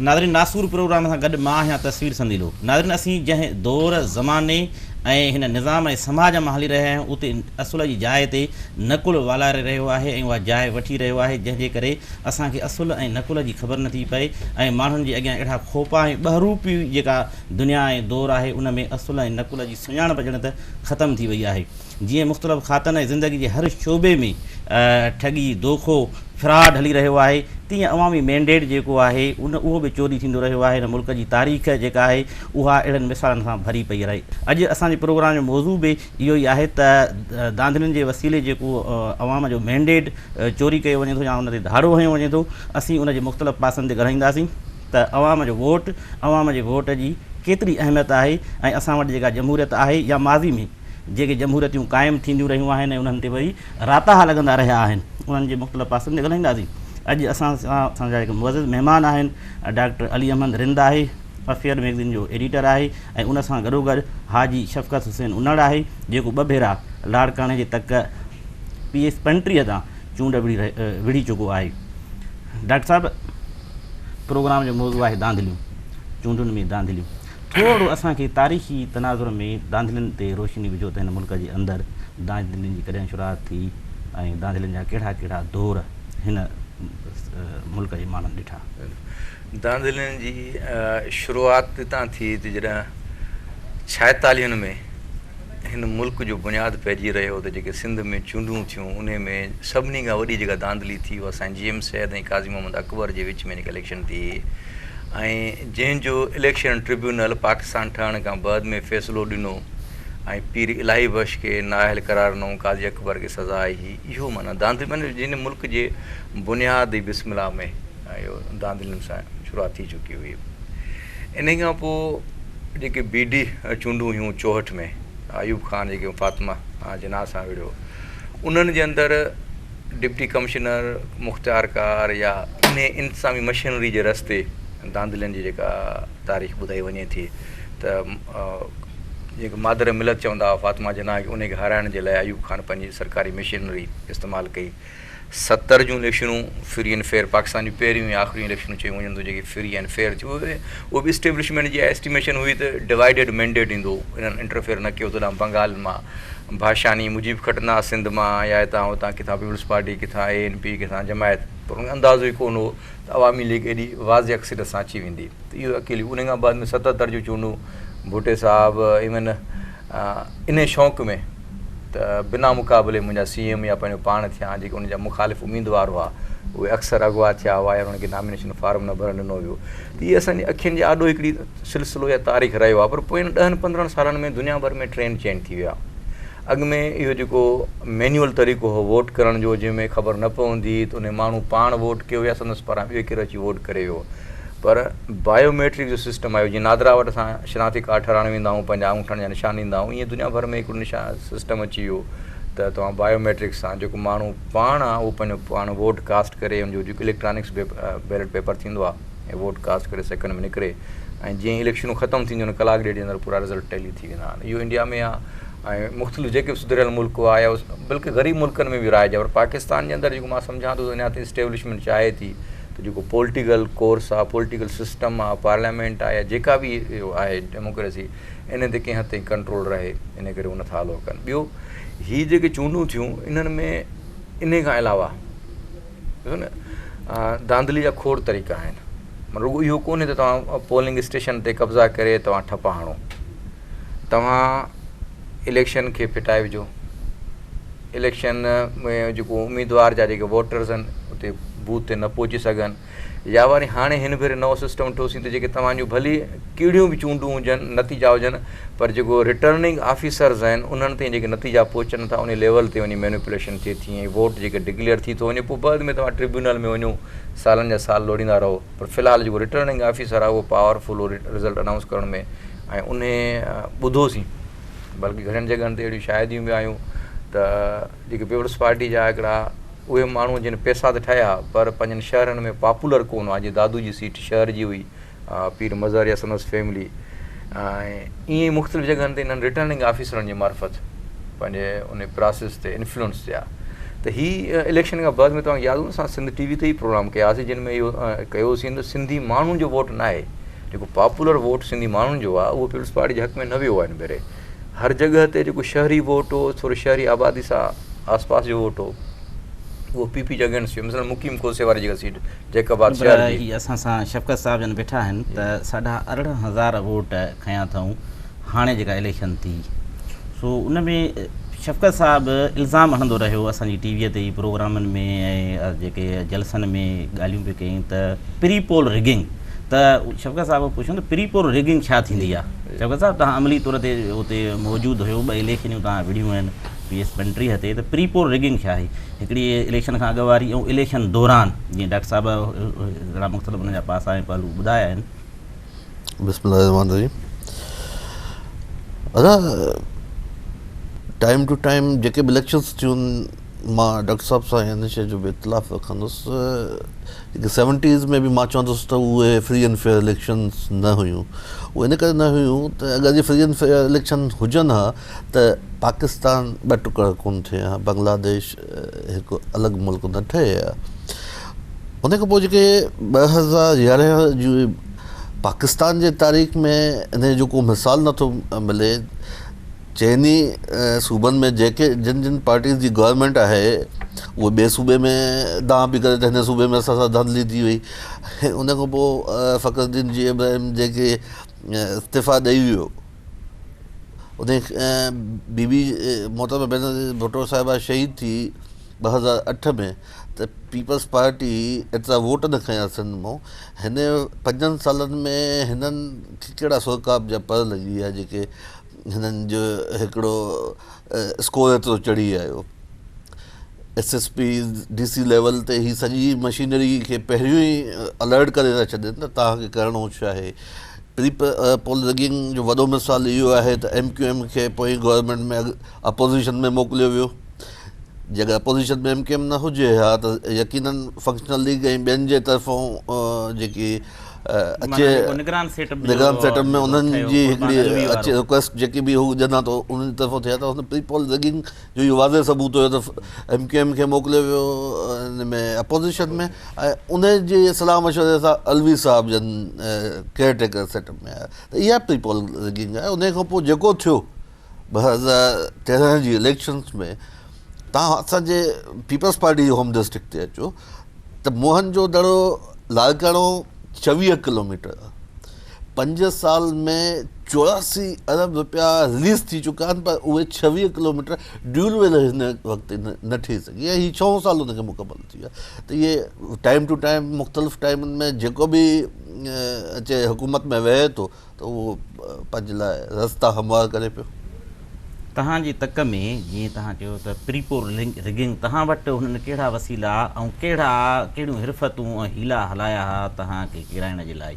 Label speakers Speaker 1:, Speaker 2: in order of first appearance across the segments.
Speaker 1: ناظرين ناسور پروگرام سان گڏ مان آهيان تصوير سنديلو. ناظرين اسين جنهن دور، زماني ۽ هن نظام ۽ سماج مان هلي رهيا آهيون اتي اصل جي جاء تي نقل والاري رهيو آهي ۽ اها جاء وٺي رهيو آهي جنهن جي ڪري اسان کي اصل ۽ نقل جي خبر نٿي پئي ۽ ماڻهن جي اڳيان اهڙا کوپا ۽ ٻهروپي جيڪا دنيا ۽ دور آهي ان ۾ اصل ۽ نقل جي سڃاڻپ ڄڻ ته ختم ٿي وئي آهي. جيئن مختلف کاتن ۽ زندگي جي هر شعبي ۾ ٺڳي، دوکو، فراڊ هلي رهيو آهي، تيئن عوامي مينڊيٽ جيڪو آهي ان اهو به چوري ٿيندو رهيو آهي. هن ملڪ جي تاريخ جيڪا آهي اها اهڙن مثالن سان ڀري پئي رهي. اڄ اسان جي پروگرام جو موضوع به اهو ئي آهي ته ڌانڌلين جي وسيلي جيڪو عوام جو مينڊيٽ چوري ڪيو وڃي ٿو يا ان تي ڌاڙو هنيو وڃي ٿو، اسين ان جي مختلف پاسن تي ڳالهائينداسين ته عوام جو ووٽ، عوام جي ووٽ جي ڪيتري اهميت آهي ۽ اسان وٽ جيڪا جمهوريت آهي يا ماضي ۾ جيڪي جمهوريتون قائم ٿينديون رهيون آهن ۽ انهن تي وري راتاها لڳندا رهيا آهن، انهن جي مختلف پاسن تي ڳالهائينداسين. اڄ اسان سان اسان جا جيڪي معزز مهمان آهن، ڊاڪٽر علي احمد رند آهي، افيئر ميگزين جو ايڊيٽر آهي ۽ ان سان گڏوگڏ حاجي شفقت حسين انڙ آهي، جيڪو ٻه ڀيرا لاڙڪاڻي جي تڪ پي ايس 35 تان چونڊ وڙهي چڪو آهي. ڊاڪٽر صاحب، پروگرام جو موضوع آهي ڌانڌليون، چونڊن ۾ ڌانڌليون. ٿورڙو اسان کي تاريخي تناظر ۾ ڌانڌلين تي روشني وجهو ته هن ملڪ جي اندر ڌانڌلين جي ڪڏهن شروعات ٿي ۽ ڌانڌلين جا ڪهڙا ڪهڙا دور هن ملڪ جي ماڻهن ڏٺا.
Speaker 2: ڌانڌلين جي شروعات تان ٿي ته جڏهن ڇائيتاليهن ۾ هن ملڪ جو بنياد پئجي رهيو ته جيڪي سنڌ ۾ چونڊون ٿيون انهي ۾ سڀني کان وڏي جيڪا ڌانڌلي ٿي اها سائين جي ايم سيد ۽ قاضي محمد اڪبر جي وچ ۾ جيڪا اليڪشن ٿي ۽ جنهن جو اليڪشن ٽربيونل پاڪستان ٺهڻ کان بعد ۾ فيصلو ڏنو ۽ پير الاهي بخش کي نااهل قرار ڏنو قاضي اڪبر کي سزا آئي هئي اهو معنيٰ ڌانڌلي معنيٰ جنهن ملڪ جي بنياد ئي بسم الله ۾ اهو ڌانڌلين سان شروعات ٿي چڪي هئي انهي کان پوء جيڪي بي ڊي چونڊون هيون 64 ۾ ايوب خان جيڪي فاطمه جناح سان وڙهيو انهن جي اندر ڊپٽي ڪمشنر مختيارڪار يا انهي انتظامي مشينري جي رستي ڌانڌلين جي جيڪا تاريخ ٻڌائي وڃي ٿي ته جيڪي مادر ملت چوندا هئا فاطمه جناح کي انهي کي هارائڻ جي لاء ايوب خان پنهنجي سرڪاري مشينري استعمال ڪئي. 70 جون اليڪشنون فري اينڊ فيئر پاڪستان جون پهريون ۽ آخريون اليڪشنون چيون وڃن ٿيون جيڪي فري اينڊ فيئر ٿيون اهي به اسٽيبلشمينٽ جي ايسٽيميشن هئي ته ڊوائيڊيڊ مينڊيٽ ايندو انهن انٽرفيئر نه ڪيو ته بنگال مان ڀاشاني مجيب کٽندا سنڌ مان يا هتان هتان ڪٿان پيپلز پارٽي ڪٿان اي اين پي ڪٿان جماعت پر ان اندازو ئي ڪونه هو ته عوامي ليگ ايڏي واضح اڪثريت سان اچي ويندي ته اهو اڪيلي ان کان بعد ۾ 77 جون چونڊون ڀٽي صاحب ايون انهي شوق ۾ ته بنا مقابلي منهنجا سي ايم يا پنهنجو پاڻ ٿيان، جيڪي ان جا مخالف اميدوار هئا اهي اڪثر اغوا ٿيا هئا يا انهن کي نامينيشن فارم نه ڀرڻ ڏنو ويو ته اهي اسان جي اکين جي آڏو هڪڙي سلسلو يا تاريخ رهيو آهي پر پوين ڏهن پندرهن سالن ۾ دنيا ڀر ۾ ٽرينڊ چينج ٿي ويو آهي. اڳ ۾ اهو جيڪو مينيول طريقو هو ووٽ ڪرڻ جو جنهن ۾ خبر نه پوندي هئي ته انهي ماڻهو پاڻ ووٽ ڪيو يا سندس پاران ٻيو ڪير اچي ووٽ ڪري ويو پر بايو ميٽرڪ جو سسٽم آيو جيئن نادرا وٽ اسان شناختي ڪارڊ ٺهرائڻ ويندا آهيون پنهنجا آڱوٺن جا نشان ڏيندا آهيون ائين دنيا ڀر ۾ هڪڙو نشان سسٽم اچي ويو ته توهان بايو ميٽرڪ سان جيڪو ماڻهو پاڻ آهي اهو پنهنجو پاڻ ووٽ ڪاسٽ ڪري ان جو جيڪو اليڪٽرانڪس بيلٽ پيپر ٿيندو آهي ۽ ووٽ ڪاسٽ ڪري سيڪنڊ ۾ نڪري ۽ جيئن اليڪشنون ختم ٿينديون آهن ڪلاڪ ڏيڍ جي اندر پورا رزلٽ ٽيلي ٿي ويندا آهن اهو انڊيا ۾ آهي ۽ مختلف جيڪي به سڌريل ملڪ هئا يا بلڪه غريب ملڪن ۾ به رائج آهي پر پاڪستان جي اندر جيڪو مان سمجهان ٿو ته اڃا تائين اسٽيبلشمينٽ چاهي ٿي ته جيڪو پولٽيڪل ڪورس آ، پولٽيڪل سسٽم آ، پارليامينٽ آ يا جيڪا به اهو آهي ڊيموڪريسي ان تي ڪنهن حد تائين ڪنٽرول رهي ان ڪري هو نٿا الو ڪن. ٻيو هي جيڪي چونڊون ٿيون انهن ۾ انهي کان علاوه ڏسو نه ڌانڌلي جا کوڙ طريقا آهن مطلب رڳو اهو ڪونهي ته توهان پولنگ اسٽيشن تي قبضا ڪري توهان ٺپا هڻو توهان اليڪشن کي ڦٽائي وجهو اليڪشن ۾ جيڪو اميدوار جا جيڪي ووٽرز آهن اتي بوٿ تي نه پهچي سگهن يا وري هاڻي هن ڀيري نئون سسٽم ٺوسين ته جيڪي توهان جون ڀلي ڪهڙيون به چونڊون هجن نتيجا هجن پر جيڪو رٽرننگ آفيسرز آهن انهن تائين جيڪي نتيجا پهچن ٿا انهي ليول تي وڃي مينيپوليشن ٿئي ٿي ۽ ووٽ جيڪي ڊڪليئر ٿي ٿو وڃي پوء بعد ۾ توهان ٽربيونل ۾ وڃو سالن جا سال لوڙيندا رهو پر في الحال جيڪو رٽرننگ آفيسر آهي اهو پاورفل هو رزلٽ انائونس ڪرڻ ۾ ۽ انهي ٻڌوسين بلڪه گهڻين جڳهن تي اهڙيون شاهديون به آيون ته جيڪي پيپلز پارٽي جا هڪڙا اهي ماڻهو جن پئسا ته ٺاهيا پر پنهنجن شهرن ۾ پاپولر ڪونه هئا، جيئن دادو جي سيٽ شهر جي هئي پير مظهر يا سندس فيملي ۽ ائين ئي مختلف جڳهن تي انهن رٽرننگ آفيسرن جي معرفت پنهنجي ان پراسيس تي انفلوئنس ٿيا ته ته هي اليڪشن کان بعد ۾ توهان کي ياد هوندو اسان سنڌ ٽي وي تي ئي پروگرام ڪياسين جن ۾ اهو ڪيوسين ته سنڌي ماڻهن جو ووٽ ناهي جيڪو پاپولر ووٽ سنڌي ماڻهن جو آهي اهو پيپلز پارٽي جي حق ۾ نه ويو آهي هن ڀيري هر جڳهه تي جيڪو شهري ووٽ هو ٿورو شهري آبادي سان آس پاس جو ووٽ هو اهو پي پي جي اگينسٽ ويو مثلا مقيم کوسي واري جيڪا سيٽ جيڪب آباد شهر جي.
Speaker 1: هي اسان سان شفقت صاحب جن ويٺا آهن ته ساڍا 18 هزار ووٽ کنيا اٿئون هاڻي جيڪا اليڪشن ٿي سو ان ۾ شفقت صاحب الزام هڻندو رهيو اسان جي ٽي وي تي پروگرامن ۾ ۽ جيڪي جلسن ۾ ڳالهيون پئي ڪيائين ته پري پول رگنگ ته شفقت صاحب پڇيو ته پري پول رگنگ ڇا ٿيندي آهي شفقت صاحب توهان عملي طور تي اتي موجود هيو ٻه اليڪشنيون توهان وڙهيون آهن پي ايس 35 تي ته پري پول رگنگ ڇا آهي هڪڙي اليڪشن کان اڳ واري ۽ اليڪشن دوران جيئن ڊاڪٽر صاحب اهڙا مختلف ان جا پاسا ۽ پهلو ٻڌايا آهن.
Speaker 3: بسم الله الرحمن الرحيم ادا ٽائيم ٽو ٽائيم جيڪي به اليڪشنس ٿيون مان ڊاڪٽر صاحب سان ان شيء جو به اختلاف رکندس جيڪي سيونٽيز ۾ به مان چوندس ته اهي فري اينڊ فيئر اليڪشنس نه هيون اهي ان ڪري نه هيون ته اگر جي فري اينڊ فيئر اليڪشن هجن ها ته پاڪستان ٻه ٽڪڙا ڪونه ٿئي ها بنگلاديش هڪ الڳ ملڪ نه ٺهي ها ان کان پوء جيڪي 2011 جي پاڪستان جي تاريخ ۾ ان جو ڪو مثال نٿو ملي چئني صوبن ۾ جيڪي جن جن پارٽيز جي گورنمينٽ آهي اهي ٻئي صوبي ۾ دانهن پئي ڪري ته هن صوبي ۾ اسان سان ڌانڌلي ٿي وئي ان کان پوء فخر الدين جي ابراهيم جيڪي استعيفا ڏئي ويو ان بي بي محترمه بينظير ڀٽو صاحبه شهيد ٿي 2008 ۾ ته پيپلز پارٽي ايترا ووٽ نه کنيا سنڌ مون هن پنجن سالن ۾ هنن کي ڪهڙا سرخاب جا پر لڳي ويا جيڪي هنن جو هڪڙو اسڪور ايترو چڙهي آيو S S P D C level تي هي سڄي مشينري کي پهريون ئي الرٽ ڪري ٿا ڇڏين ته توهان کي ڪرڻو ڇا آهي پري پول رگنگ جو وڏو مثال اهو آهي ته ايم ڪيو ايم کي پوئين گورنمينٽ ۾ اپوزيشن ۾ موڪليو ويو جيڪڏهن اپوزيشن ۾ ايم ڪيو ايم نه هجي ها ته يقينن فنڪشنل ليگ ۽ ٻين جي طرفون جيڪي اچي
Speaker 1: نگران سيٽ
Speaker 3: اپ ۾ انهن جي هڪڙي اچي رڪويسٽ جيڪي به هو ڏين ها ته انهن جي طرفون ٿئي ها ته هن پري پول رگنگ جو اهو واضح ثبوت هيو ته ايم ڪيو ايم کي موڪليو ويو ان ۾ اپوزيشن ۾ ۽ ان جي صلاح مشوري سان علوي صاحب جن ڪيئر ٽيڪر سيٽ اپ ۾ آيا ته اها پري پول رگنگ آهي ان کان پوء جيڪو ٿيو 2013 جي اليڪشنس ۾ تان اسان جي پيپلز پارٽي جي هوم ڊسٽرڪٽ تي اچو ته موهن جو دڙو لاڙڪاڻو 24 ڪلوميٽر آهي پنج سال ۾ 84 ارب روپيا رليز ٿي چڪا آهن پر اهي 26 ڪلوميٽر ڊيول ويل هن وقت نه ٺهي سگهي ۽ هي ڇهون سال ان کي مڪمل ٿي ويو ته اهي ٽائيم ٽو ٽائيم مختلف ٽائيمن ۾ جيڪو به اچي حڪومت ۾ ويهي ٿو ته اهو پنهنجي لاء رستا هموار ڪري پيو.
Speaker 1: توهان جي تڪ ۾ جيئن توهان چيو ته پري پول رگنگ توهان وٽ هنن ڪهڙا وسيلا ۽ ڪهڙا ڪهڙيون حرفتون ۽ حيلا هلايا ها توهان کي ڪيرائڻ جي لاء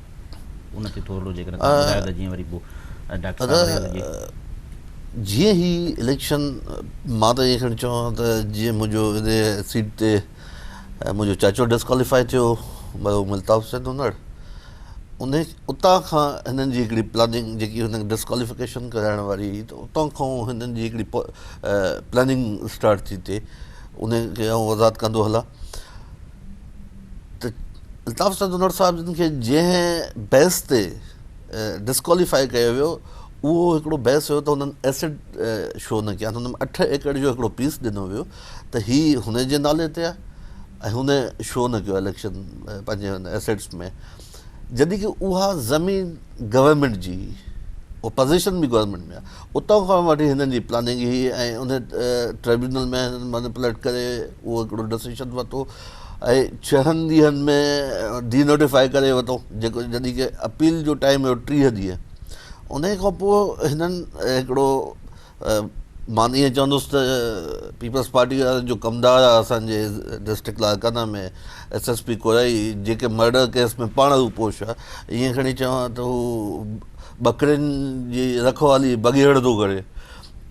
Speaker 1: ان تي ٿورڙو جيڪڏهن توهان ٻڌايو ته جيئن وري پوء ڊاڪٽر صاحب وري ان جي.
Speaker 3: جيئن هي اليڪشن مان ته ائين کڻي چوان ته جيئن منهنجو ان سيٽ تي منهنجو چاچو ڊسڪواليفائي ٿيو مرحوم الطاف حسين انڙ ان اتان کان هنن جي هڪڙي پلاننگ جيڪي هنن ڊسڪواليفڪيشن ڪرائڻ واري هئي ته اتان کان هنن جي هڪڙي پلاننگ اسٽارٽ ٿي ٿئي ان کي آئون وضاحت ڪندو هلان ته الطاف حسين انڙ صاحب جن کي جنهن بحث تي ڊسڪواليفائي ڪيو ويو اهو هڪڙو بحث هيو ته هنن ايسڊ شو نه ڪيا هنن 8 ايڪڙ جو هڪڙو پيس ڏنو ويو ته هي هن جي نالي تي آهي ۽ هن شو نه ڪيو اليڪشن پنهنجي هن ايسيٽس ۾ جڏهن ڪي اها زمين گورنمينٽ جي هئي اها پوزيشن به گورنمينٽ ۾ آهي اتان کان وٺي هنن جي پلاننگ هئي ۽ ان ٽربيونل ۾ هنن مينيپوليٽ ڪري اهو هڪڙو ڊسيشن ورتو ۽ ڇهن ڏينهن ۾ ڊي نوٽيفائي ڪري ورتو جيڪو جڏهن ڪي اپيل جو ٽائيم هيو 30 ڏينهن ان کان پوء هنن هڪڙو مان ائين چوندس ته پيپلز پارٽي وارن جو ڪمدار آ اسان جي district Larkana ۾ S S P Korai جيڪي مرڊر ڪيس ۾ پاڻ روپوش آ ائين کڻي چوان ته هو ٻڪرين جي رکوالي بگهيڙ ٿو ڪري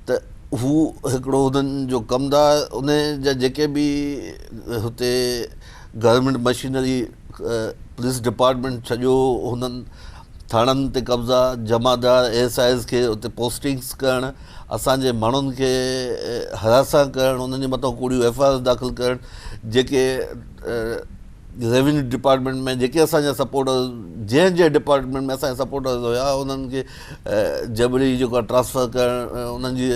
Speaker 3: ته هو هڪڙو هنن جو ڪمدار ان جا جيڪي به هتي گورنمينٽ مشينري پوليس ڊپارٽمينٽ سڄو هنن ٿاڻن تي قبضا، جمعدار، ايس Is کي اتي پوسٽنگس ڪرڻ، اسان جي ماڻهن کي هراسان ڪرڻ، انهن جي مٿان ڪوڙيون ايف I آرز داخل ڪرڻ، جيڪي ريونيو ڊپارٽمينٽ ۾ جيڪي اسان جا سپورٽرز جنهن جنهن ڊپارٽمينٽ ۾ اسان جا سپورٽرز هيا انهن کي جبري جيڪو آهي ٽرانسفر ڪرڻ، انهن جي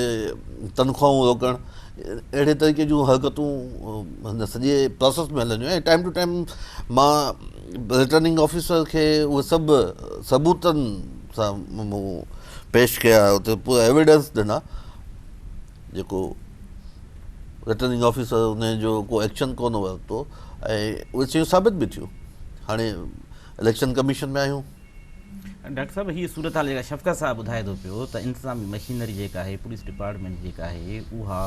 Speaker 3: تنخواهون روڪڻ، اهڙي طريقي جون حرڪتون هن سڄي پراسيس ۾ هلنديون ۽ ٽائيم ٽو ٽائيم مان رٽرننگ آفيسر کي اهي سڀ ثبوتن سان مون پيش ڪيا اتي پورا ايويڊنس ڏنا جيڪو رٽرننگ آفيسر ان جو ڪو ايڪشن ڪونه ورتو ۽ اهي شيون ثابت به ٿيون هاڻي اليڪشن ڪميشن ۾ آهيون.
Speaker 1: ڊاڪٽر صاحب هيء صورتحال جيڪا شفقت صاحب ٻڌائي ٿو پيو ته انتظامي مشينري جيڪا آهي پوليس ڊپارٽمينٽ جيڪا آهي اها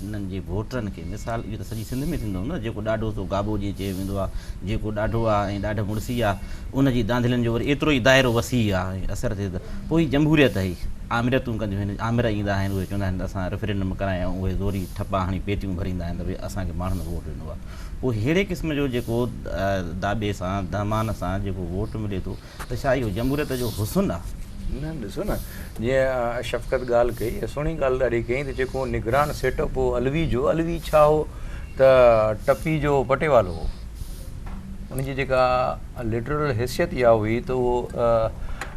Speaker 1: هنن جي ووٽرن کي مثال اهو ته سڄي سنڌ ۾ ٿيندو نه جيڪو ڏاڍو سو گابو جيئن چيو ويندو آهي جيڪو ڏاڍو آهي ۽ ڏاڍ مڙسي آهي ان جي دانڌلين جو وري ايترو ئي دائرو وسيع آهي ۽ اثر ٿئي ته پوء هي جمهوريت هئي آمريتون ڪنديون آهن آمر ايندا آهن اهي چوندا آهن ته اسان ريفرينڊم ڪرايا آهيون اهي زوري ٺپا هڻي پيتيون ڀريندا آهن ته ڀئي اسان کي ماڻهن ووٽ ڏنو آهي پوء ههڙي قسم جو جيڪو داٻي سان دهمان سان جيڪو ووٽ ملي ٿو ته ڇا اهو جمهوريت جو حسن آ؟
Speaker 2: نه ڏسو نه جيئن شفقت ڳالهه ڪئي ۽ سهڻي ڳالهه ڏاڍي ڪئي ته جيڪو نگران سيٽ اپ هو علوي جو علوي ڇا هو ته ٽپي جو پٽيوالو هو ان جي جيڪا لٽرل حيثيت اها هئي ته اهو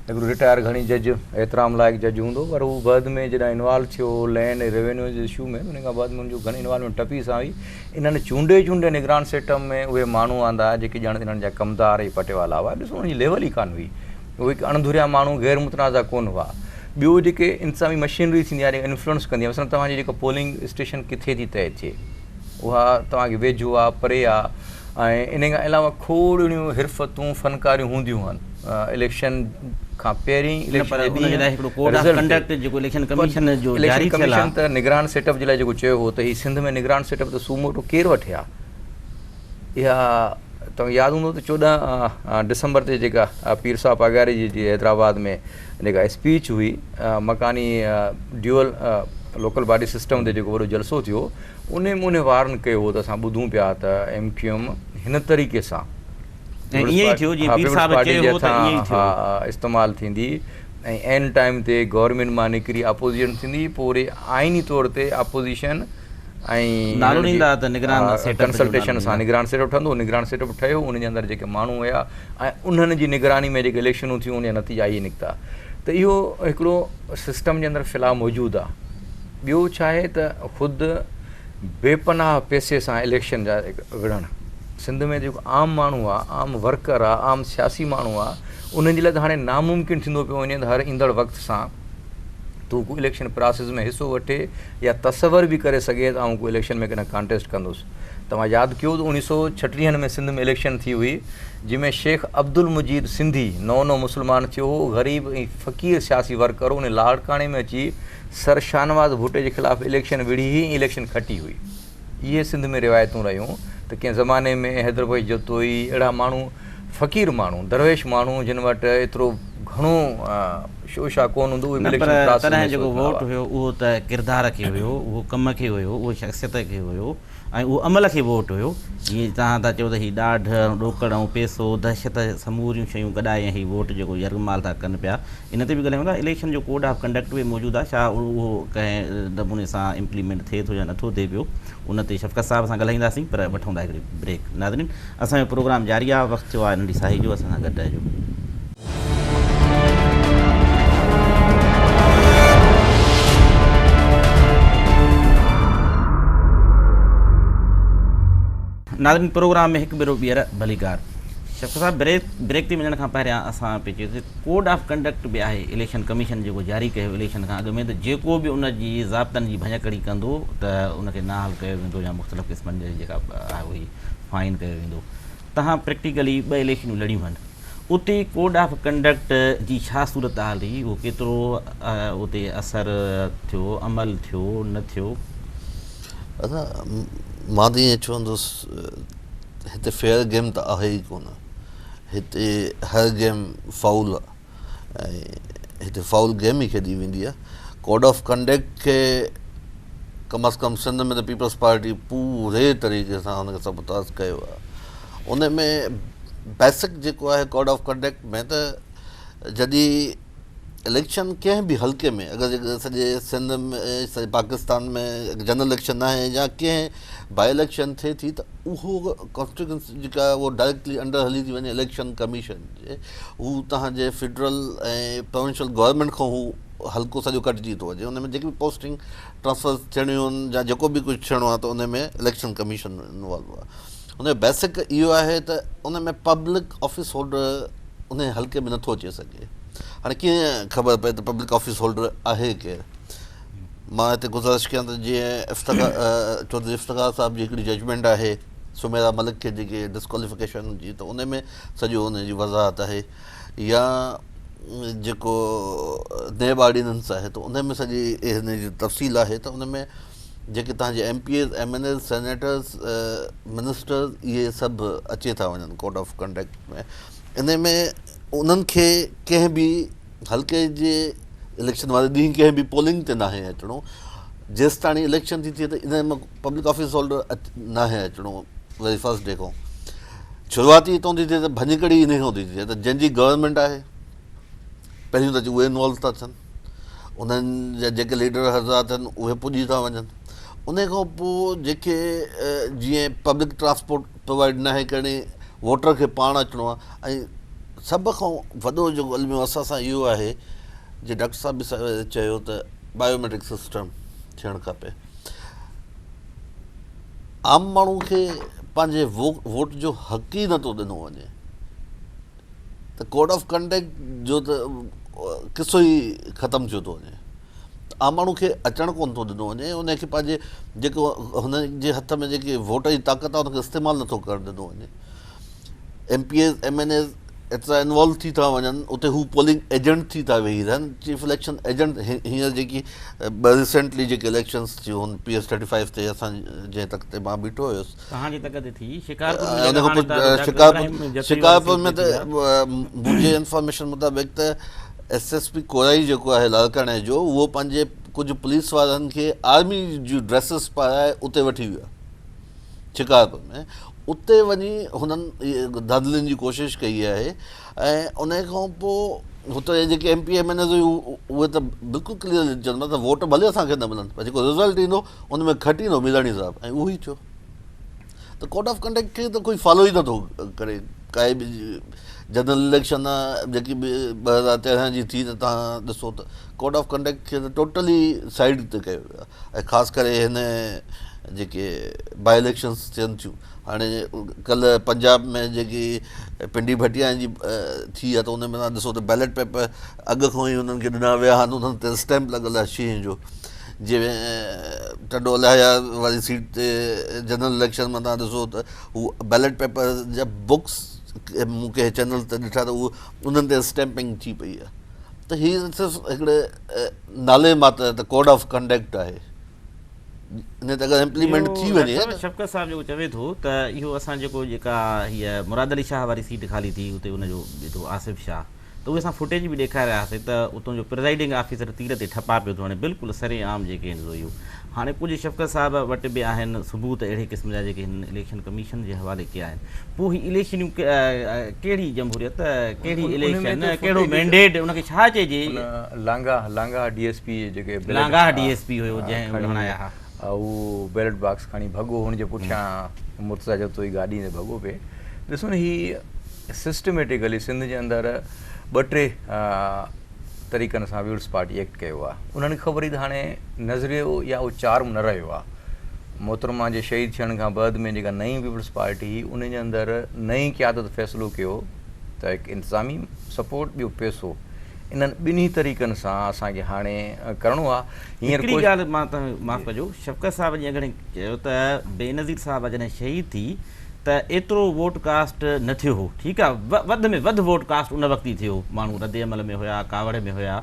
Speaker 2: هڪڙو رٽائر گهڻي جج احترام لائق جج هوندو پر هو بعد ۾ جڏهن انوالو ٿيو لينڊ ۽ ريونيو جي اشو ۾ ان کان بعد ۾ ان جو گهڻي انوالومينٽ ٽپي سان هئي انهن چونڊي چونڊي نگران سيٽ اپ ۾ اهي ماڻهو آندا جيڪي ڄڻ انهن جا ڪمدار ۽ پٽيوالا هئا. ڏسو انهن جي ليول ئي ڪانه هئي. اهي هڪ اڻ ڌريا ماڻهو غير متنازع ڪونه هئا. ٻيو جيڪي انتظامي مشينري ٿيندي آهي جيڪا انفلوئنس ڪندي آهي مثلاً توهان جي جيڪا پولنگ اسٽيشن ڪٿي ٿي طئي ٿئي اها توهان کي ويجهو آهي پري آهي ۽ انهي کان علاوه کوڙ اهڙيون حرفتون فنڪاريون هونديون هن اليڪشن کان پهرين
Speaker 1: نه پر
Speaker 2: اليڪشن جي
Speaker 1: ان جي لاء
Speaker 2: ڏينهن
Speaker 1: هڪڙو ڪوڊ آف
Speaker 2: رزلٽ تي
Speaker 1: ڪنڊڪٽ جيڪو اليڪشن
Speaker 2: پر
Speaker 1: ڪميشن جو
Speaker 2: اليڪشن
Speaker 1: جاري ٿيل
Speaker 2: ڪميشن
Speaker 1: آهي.
Speaker 2: ته نگران سيٽ اپ جي لاء جيڪو چيو هو ته هي سنڌ ۾ نگران سيٽ اپ ته سوموٽو ڪير وٺي ها اها توهان کي ياد هوندو ته 14 ڊسمبر تي جيڪا پير صاحب پاڳاري جي جي حيدرآباد ۾ جيڪا اسپيچ هئي مڪاني ڊيول لوڪل باڊي سسٽم تي جيڪو وڏو جلسو ٿيو انهي ۾ انهي وارن ڪيو هو ته اسان ٻڌون پيا ته ايم ڪيو ايم هن طريقي سان
Speaker 1: ۽ ائين ئي ٿيو جيئن پير صاحب چيو هو ته ائين ئي ٿيو.
Speaker 2: استعمال ٿيندي ۽ عين ٽائيم تي گورنمينٽ مان نڪري اپوزيشن ٿيندي پوء وري آئيني طور تي اپوزيشن ۽
Speaker 1: نالو ڏيندا ته نگران سيٽ اپ جو نالو
Speaker 2: ڪنسلٽيشن سان
Speaker 1: ڏيندا.
Speaker 2: نگران سيٽ اپ ٺهندو نگران سيٽ اپ ٺهيو ان جي اندر جيڪي ماڻهو هيا ۽ انهن جي نگراني ۾ جيڪي اليڪشنون ٿيون ان جا نتيجا اهي نڪتا ته اهو هڪڙو سسٽم جي اندر فلاء موجود آهي ٻيو ڇا آهي ته خود بي پناهه پئسي سان اليڪشن جا وڙهڻ سنڌ ۾ جيڪو عام ماڻهو آ عام ورڪر آ عام سياسي ماڻهو آ انهن جي لاء ته هاڻي ناممڪن ٿيندو پيو وڃي ته هر ايندڙ وقت سان ته هو ڪو اليڪشن پراسيس ۾ حصو وٺي يا تصور به ڪري سگهي ته آئون ڪو اليڪشن ۾ ڪڏهن ڪانٽيسٽ ڪندس توهان ياد ڪيو ته اوڻيهه سو ڇٽيهن ۾ سنڌ ۾ اليڪشن ٿي هئي جنهن ۾ شيخ عبدالمجيد سنڌي نئون نئون مسلمان ٿيو هو غريب ۽ فقير سياسي ورڪر هو ان لاڙڪاڻي ۾ اچي سر شاهنواز ڀٽي جي خلاف اليڪشن وڙهي هئي ۽ اليڪشن کٽي هئي. اهي سنڌ ۾ روايتون رهيون ته ڪنهن زماني ۾ حيدر بخش جتوئي اهڙا ماڻهو فقير ماڻهو، درويش ماڻهو جن وٽ ايترو گهڻو شوشا ڪونه هوندو اهي به
Speaker 1: نه پر
Speaker 2: اليڪشن پراسيس ۾
Speaker 1: تڏهن
Speaker 2: حصو
Speaker 1: جيڪو
Speaker 2: وٺندا
Speaker 1: ووٽ
Speaker 2: هئا.
Speaker 1: هيو اهو ته ڪردار کي هيو، اهو ڪم کي هيو، اهو شخصيت کي هيو ۽ اهو عمل کي ووٽ هيو. جيئن توهان ٿا چئو ته هي ڏاڍ ۽ ڏوڪڙ ۽ پيسو، دهشت سموريون شيون گڏائي ۽ هي ووٽ جيڪو يرغمال ٿا ڪن پيا ان تي به ڳالهايون ٿا اليڪشن جو ڪوڊ آف ڪنڊڪٽ به موجود آهي ڇا اهو ڪنهن نموني سان امپليمينٽ ٿئي ٿو يا نٿو ٿئي پيو ان تي شفقت صاحب سان ڳالهائينداسين پر وٺون ٿا هڪڙي بريڪ ناظرين اسان جو پروگرام جاري آهي وقت ٿيو آهي ننڍي ساهي جو اسان سان گڏ رهجو. ناظرين پروگرام ۾ هڪ ڀيرو ٻيهر ڀليڪار شفقت صاحب بريڪ بريڪ تي وڃڻ کان پهريان اسان پئي چيو ته ڪوڊ آف ڪنڊڪٽ به آهي اليڪشن ڪميشن جيڪو جاري ڪيو اليڪشن کان اڳ ۾ ته جيڪو به ان جي ضابطن جي ڀڃڪڙي ڪندو ته ان کي نااهل ڪيو ويندو يا مختلف قسمن جي جيڪا آهي اهي فائن ڪيو ويندو تهان پريڪٽيڪلي ٻه اليڪشنون لڙيون آهن اتي ڪوڊ آف ڪنڊڪٽ جي ڇا صورتحال رهي اهو ڪيترو اتي اثر ٿيو عمل ٿيو نه ٿيو.
Speaker 3: ادا مان ته ائين چوندس هتي فيئر گيم ته آهي ئي ڪونه هتي هر گيم فائول آ ۽ هتي فائول گيم ئي کيڏي ويندي آ ڪوڊ آف ڪنڊڪٽ کي ڪم از ڪم سنڌ ۾ ته پيپلز پارٽي پوري طريقي سان ان کي سبوتاز ڪيو آ ان ۾ بيسڪ جيڪو آهي ڪوڊ آف ڪنڊڪٽ ۾ ته جڏهن اليڪشن ڪنهن به حلقي ۾ اگر سڄي سنڌ ۾ سڄي پاڪستان ۾ جنرل اليڪشن ناهي يا ڪنهن باء اليڪشن ٿئي ٿي ته اهو ڪانسٽيٽوئنسي جيڪا آهي اهو ڊائريڪٽلي انڊر هلي ٿي وڃي اليڪشن ڪميشن جي هو توهان جي فيڊرل ۽ پروونشل گورنمينٽ کان هو حلقو سڄو ڪٽجي ٿو وڃي ان ۾ جيڪي به پوسٽنگ ٽرانسفر ٿيڻيون آهن يا جيڪو به ڪجهه ٿيڻو آهي ته ان ۾ اليڪشن ڪميشن انوالو آهي ان جو بيسڪ اهو آهي ته ان ۾ پبلڪ آفيس هولڊر ان حلقي ۾ نٿو اچي سگهي هاڻي ڪيئن خبر پئي ته پبلڪ آفيس هولڊر آهي ڪير مان هتي گذارش ڪيان ته جيئن افتخار چوڌري افتخار صاحب جي هڪڙي ججمينٽ آهي سميرا ملڪ کي جيڪي ڊسڪواليفڪيشن جي ته ان ۾ سڄو ان جي وضاحت آهي يا جيڪو نيب آرڊيننس آهي ته ان ۾ سڄي هن جي تفصيل آهي ته ان ۾ جيڪي توهان جي M P As, M N As, senators, ministers اهي سڀ اچي ٿا وڃن ڪوڊ آف ڪنڊڪٽ ۾ انهي ۾ انهن کي ڪنهن به حلقي جي اليڪشن واري ڏينهن ڪنهن به پولنگ تي ناهي اچڻو جيستاڻي اليڪشن ٿي ٿئي ته انهي ۾ پبلڪ آفيس هولڊر ناهي اچڻو وري فرسٽ ڊي کان شروعات ئي اتان ٿي ٿئي ته ڀڃڪڙي انهي کان ٿي ٿئي ته جنهن جي گورنمينٽ آهي پهريون ته اچي اهي انوالو ٿا ٿين انهن جا جيڪي ليڊر حضرات آهن اهي پڄي ٿا وڃن ان کان پوء جيڪي جيئن پبلڪ ٽرانسپورٽ پرووائڊ ناهي ڪرڻي ووٽر کي پاڻ اچڻو آهي ۽ سڀ کان وڏو جيڪو الميو اسان سان اهو آهي جي ڊاڪٽر صاحب به چيو ته بايوميٽرڪ سسٽم ٿيڻ کپي عام ماڻهو کي پنهنجي ووٽ جو حق ئي نٿو ڏنو وڃي ته ڪوڊ آف ڪنڊڪٽ جو ته قصو ئي ختم ٿيو ٿو وڃي عام ماڻهو کي اچڻ ڪونه ٿو ڏنو وڃي ان کي پنهنجي جيڪو هن جي هٿ ۾ جيڪي ووٽ جي طاقت آهي ان کي استعمال نٿو ڪرڻ ڏنو وڃي M P As M N As ايترا انوالو ٿي ٿا وڃن اتي هو پولنگ ايجنٽ ٿي ٿا ويهي رهن چيف اليڪشن ايجنٽ هينئر جيڪي ريسينٽلي جيڪي اليڪشنس ٿيون هن پي ايس ٿرٽي فائيو تي اسان جنهن تڪ تي مان بيٺو هيس
Speaker 1: توهان جي تڪ تي ٿي شڪارپور ۾ جيڪا هاڻي ڊاڪٽر ابراهيم جتوئي واري
Speaker 3: شڪارپور ۾ ته منهنجي انفارميشن مطابق ته ايس ايس پي ڪورائي جيڪو آهي لاڙڪاڻي جو اهو پنهنجي ڪجهه پوليس وارن کي آرمي جون ڊريسز پارائي اتي وٺي ويو آهي شڪارپور ۾ اتي وڃي هنن ڌانڌلين جي ڪوشش ڪئي آهي ۽ ان کان پوء هتي جيڪي M P M N As هيون اهي ته بلڪل ڪليئرلي چون پيا ته ووٽ ڀلي اسان کي نه ملن پر جيڪو رزلٽ ايندو ان ۾ کٽيندو ميراڻي صاحب ۽ اهو ئي ٿيو ته ڪوڊ آف ڪنڊڪٽ کي ته ڪوئي فالو ئي نٿو ڪري ڪائي به جنرل اليڪشن جيڪي به 2013 جي ٿي ته تهان ڏسو ته ڪوڊ آف ڪنڊڪٽ کي ته ٽوٽلي سائيڊ تي ڪيو ويو آهي ۽ خاص ڪري هن جيڪي باء اليڪشنس ٿين ٿيون هاڻي ڪلهه پنجاب ۾ جيڪي پنڊي ڀٽيان جي ٿي آهي ته ان ۾ تهان ڏسو ته بيلٽ پيپر اڳ کان ئي انهن کي ڏنا ويا آهن انهن تي اسٽيمپ لڳل آهي شينهن جو جنهن ٽنڊو الهيار واري سيٽ تي جنرل اليڪشن ۾ تهان ڏسو ته هو بيلٽ پيپر جا بڪس مون ڪنهن چينل تي ڏٺا ته اهو انهن تي اسٽيمپنگ ٿي پئي آهي ته هي صرف هڪڙي نالي ماتر ته ڪوڊ آف ڪنڊڪٽ آهي ان تي اگر امپليمينٽ ٿي وڃي
Speaker 1: ته شفقت صاحب جيڪو چوي ٿو ته اهو اسان جيڪو جيڪا هيء مراد علي شاهه واري سيٽ خالي ٿي اتي ان جو ڏٺو آصف شاهه ته اهي اسان فوٽيج به ڏيکاري رهيا هئاسين ته اتان جو پرزائيڊنگ آفيسر تير تي ٺپا پيو ٿو هڻي بلڪل سري عام جيڪي آهن سو اهو هاڻي ڪجهه شفقت صاحب وٽ به آهن ثبوت اهڙي قسم جا جيڪي هنن اليڪشن ڪميشن جي حوالي ڪيا آهن پوء هي اليڪشنيون ڪهڙي جمهوريت ڪهڙي اليڪشن ڪهڙو مينڊيٽ ان کي ڇا چئجي.
Speaker 2: Langah Langah D S P جيڪي
Speaker 1: لانگاهه ڊي ايس پي هيو جنهن هڻايا ها.
Speaker 2: هو بيلٽ باڪس کڻي ڀڳو هن جي پٺيان مرتضيٰ جتوئي گاڏي تي ڀڳو پئي ڏسو نه هي سسٽميٽيڪلي سنڌ جي اندر ٻه ٽي طريقن سان پيپلز پارٽي ايڪٽ ڪيو آهي انهن کي خبر هئي ته هاڻي نظريو يا اهو چارم نه رهيو آهي محترمه جي شهيد ٿيڻ کان بعد ۾ جيڪا نئين پيپلز پارٽي هئي ان جي اندر نئين قيادت فيصلو ڪيو ته هڪ انتظامي سپورٽ ٻيو پيسو انهن ٻنهي طريقن سان اسان کي هاڻي ڪرڻو آهي
Speaker 1: هينئر هڪڙي ڳالهه مان توهان معاف ڪجو شفقت صاحب جي اڳڙي چيو ته بينظير صاحبه جڏهن شهيد ٿي ته ايترو ووٽ ڪاسٽ نه ٿيو هو ٺيڪ آ وڌ ۾ وڌ ووٽ ڪاسٽ ان وقت ئي ٿيو ماڻهو رد عمل ۾ هيا ڪاوڙ ۾ هيا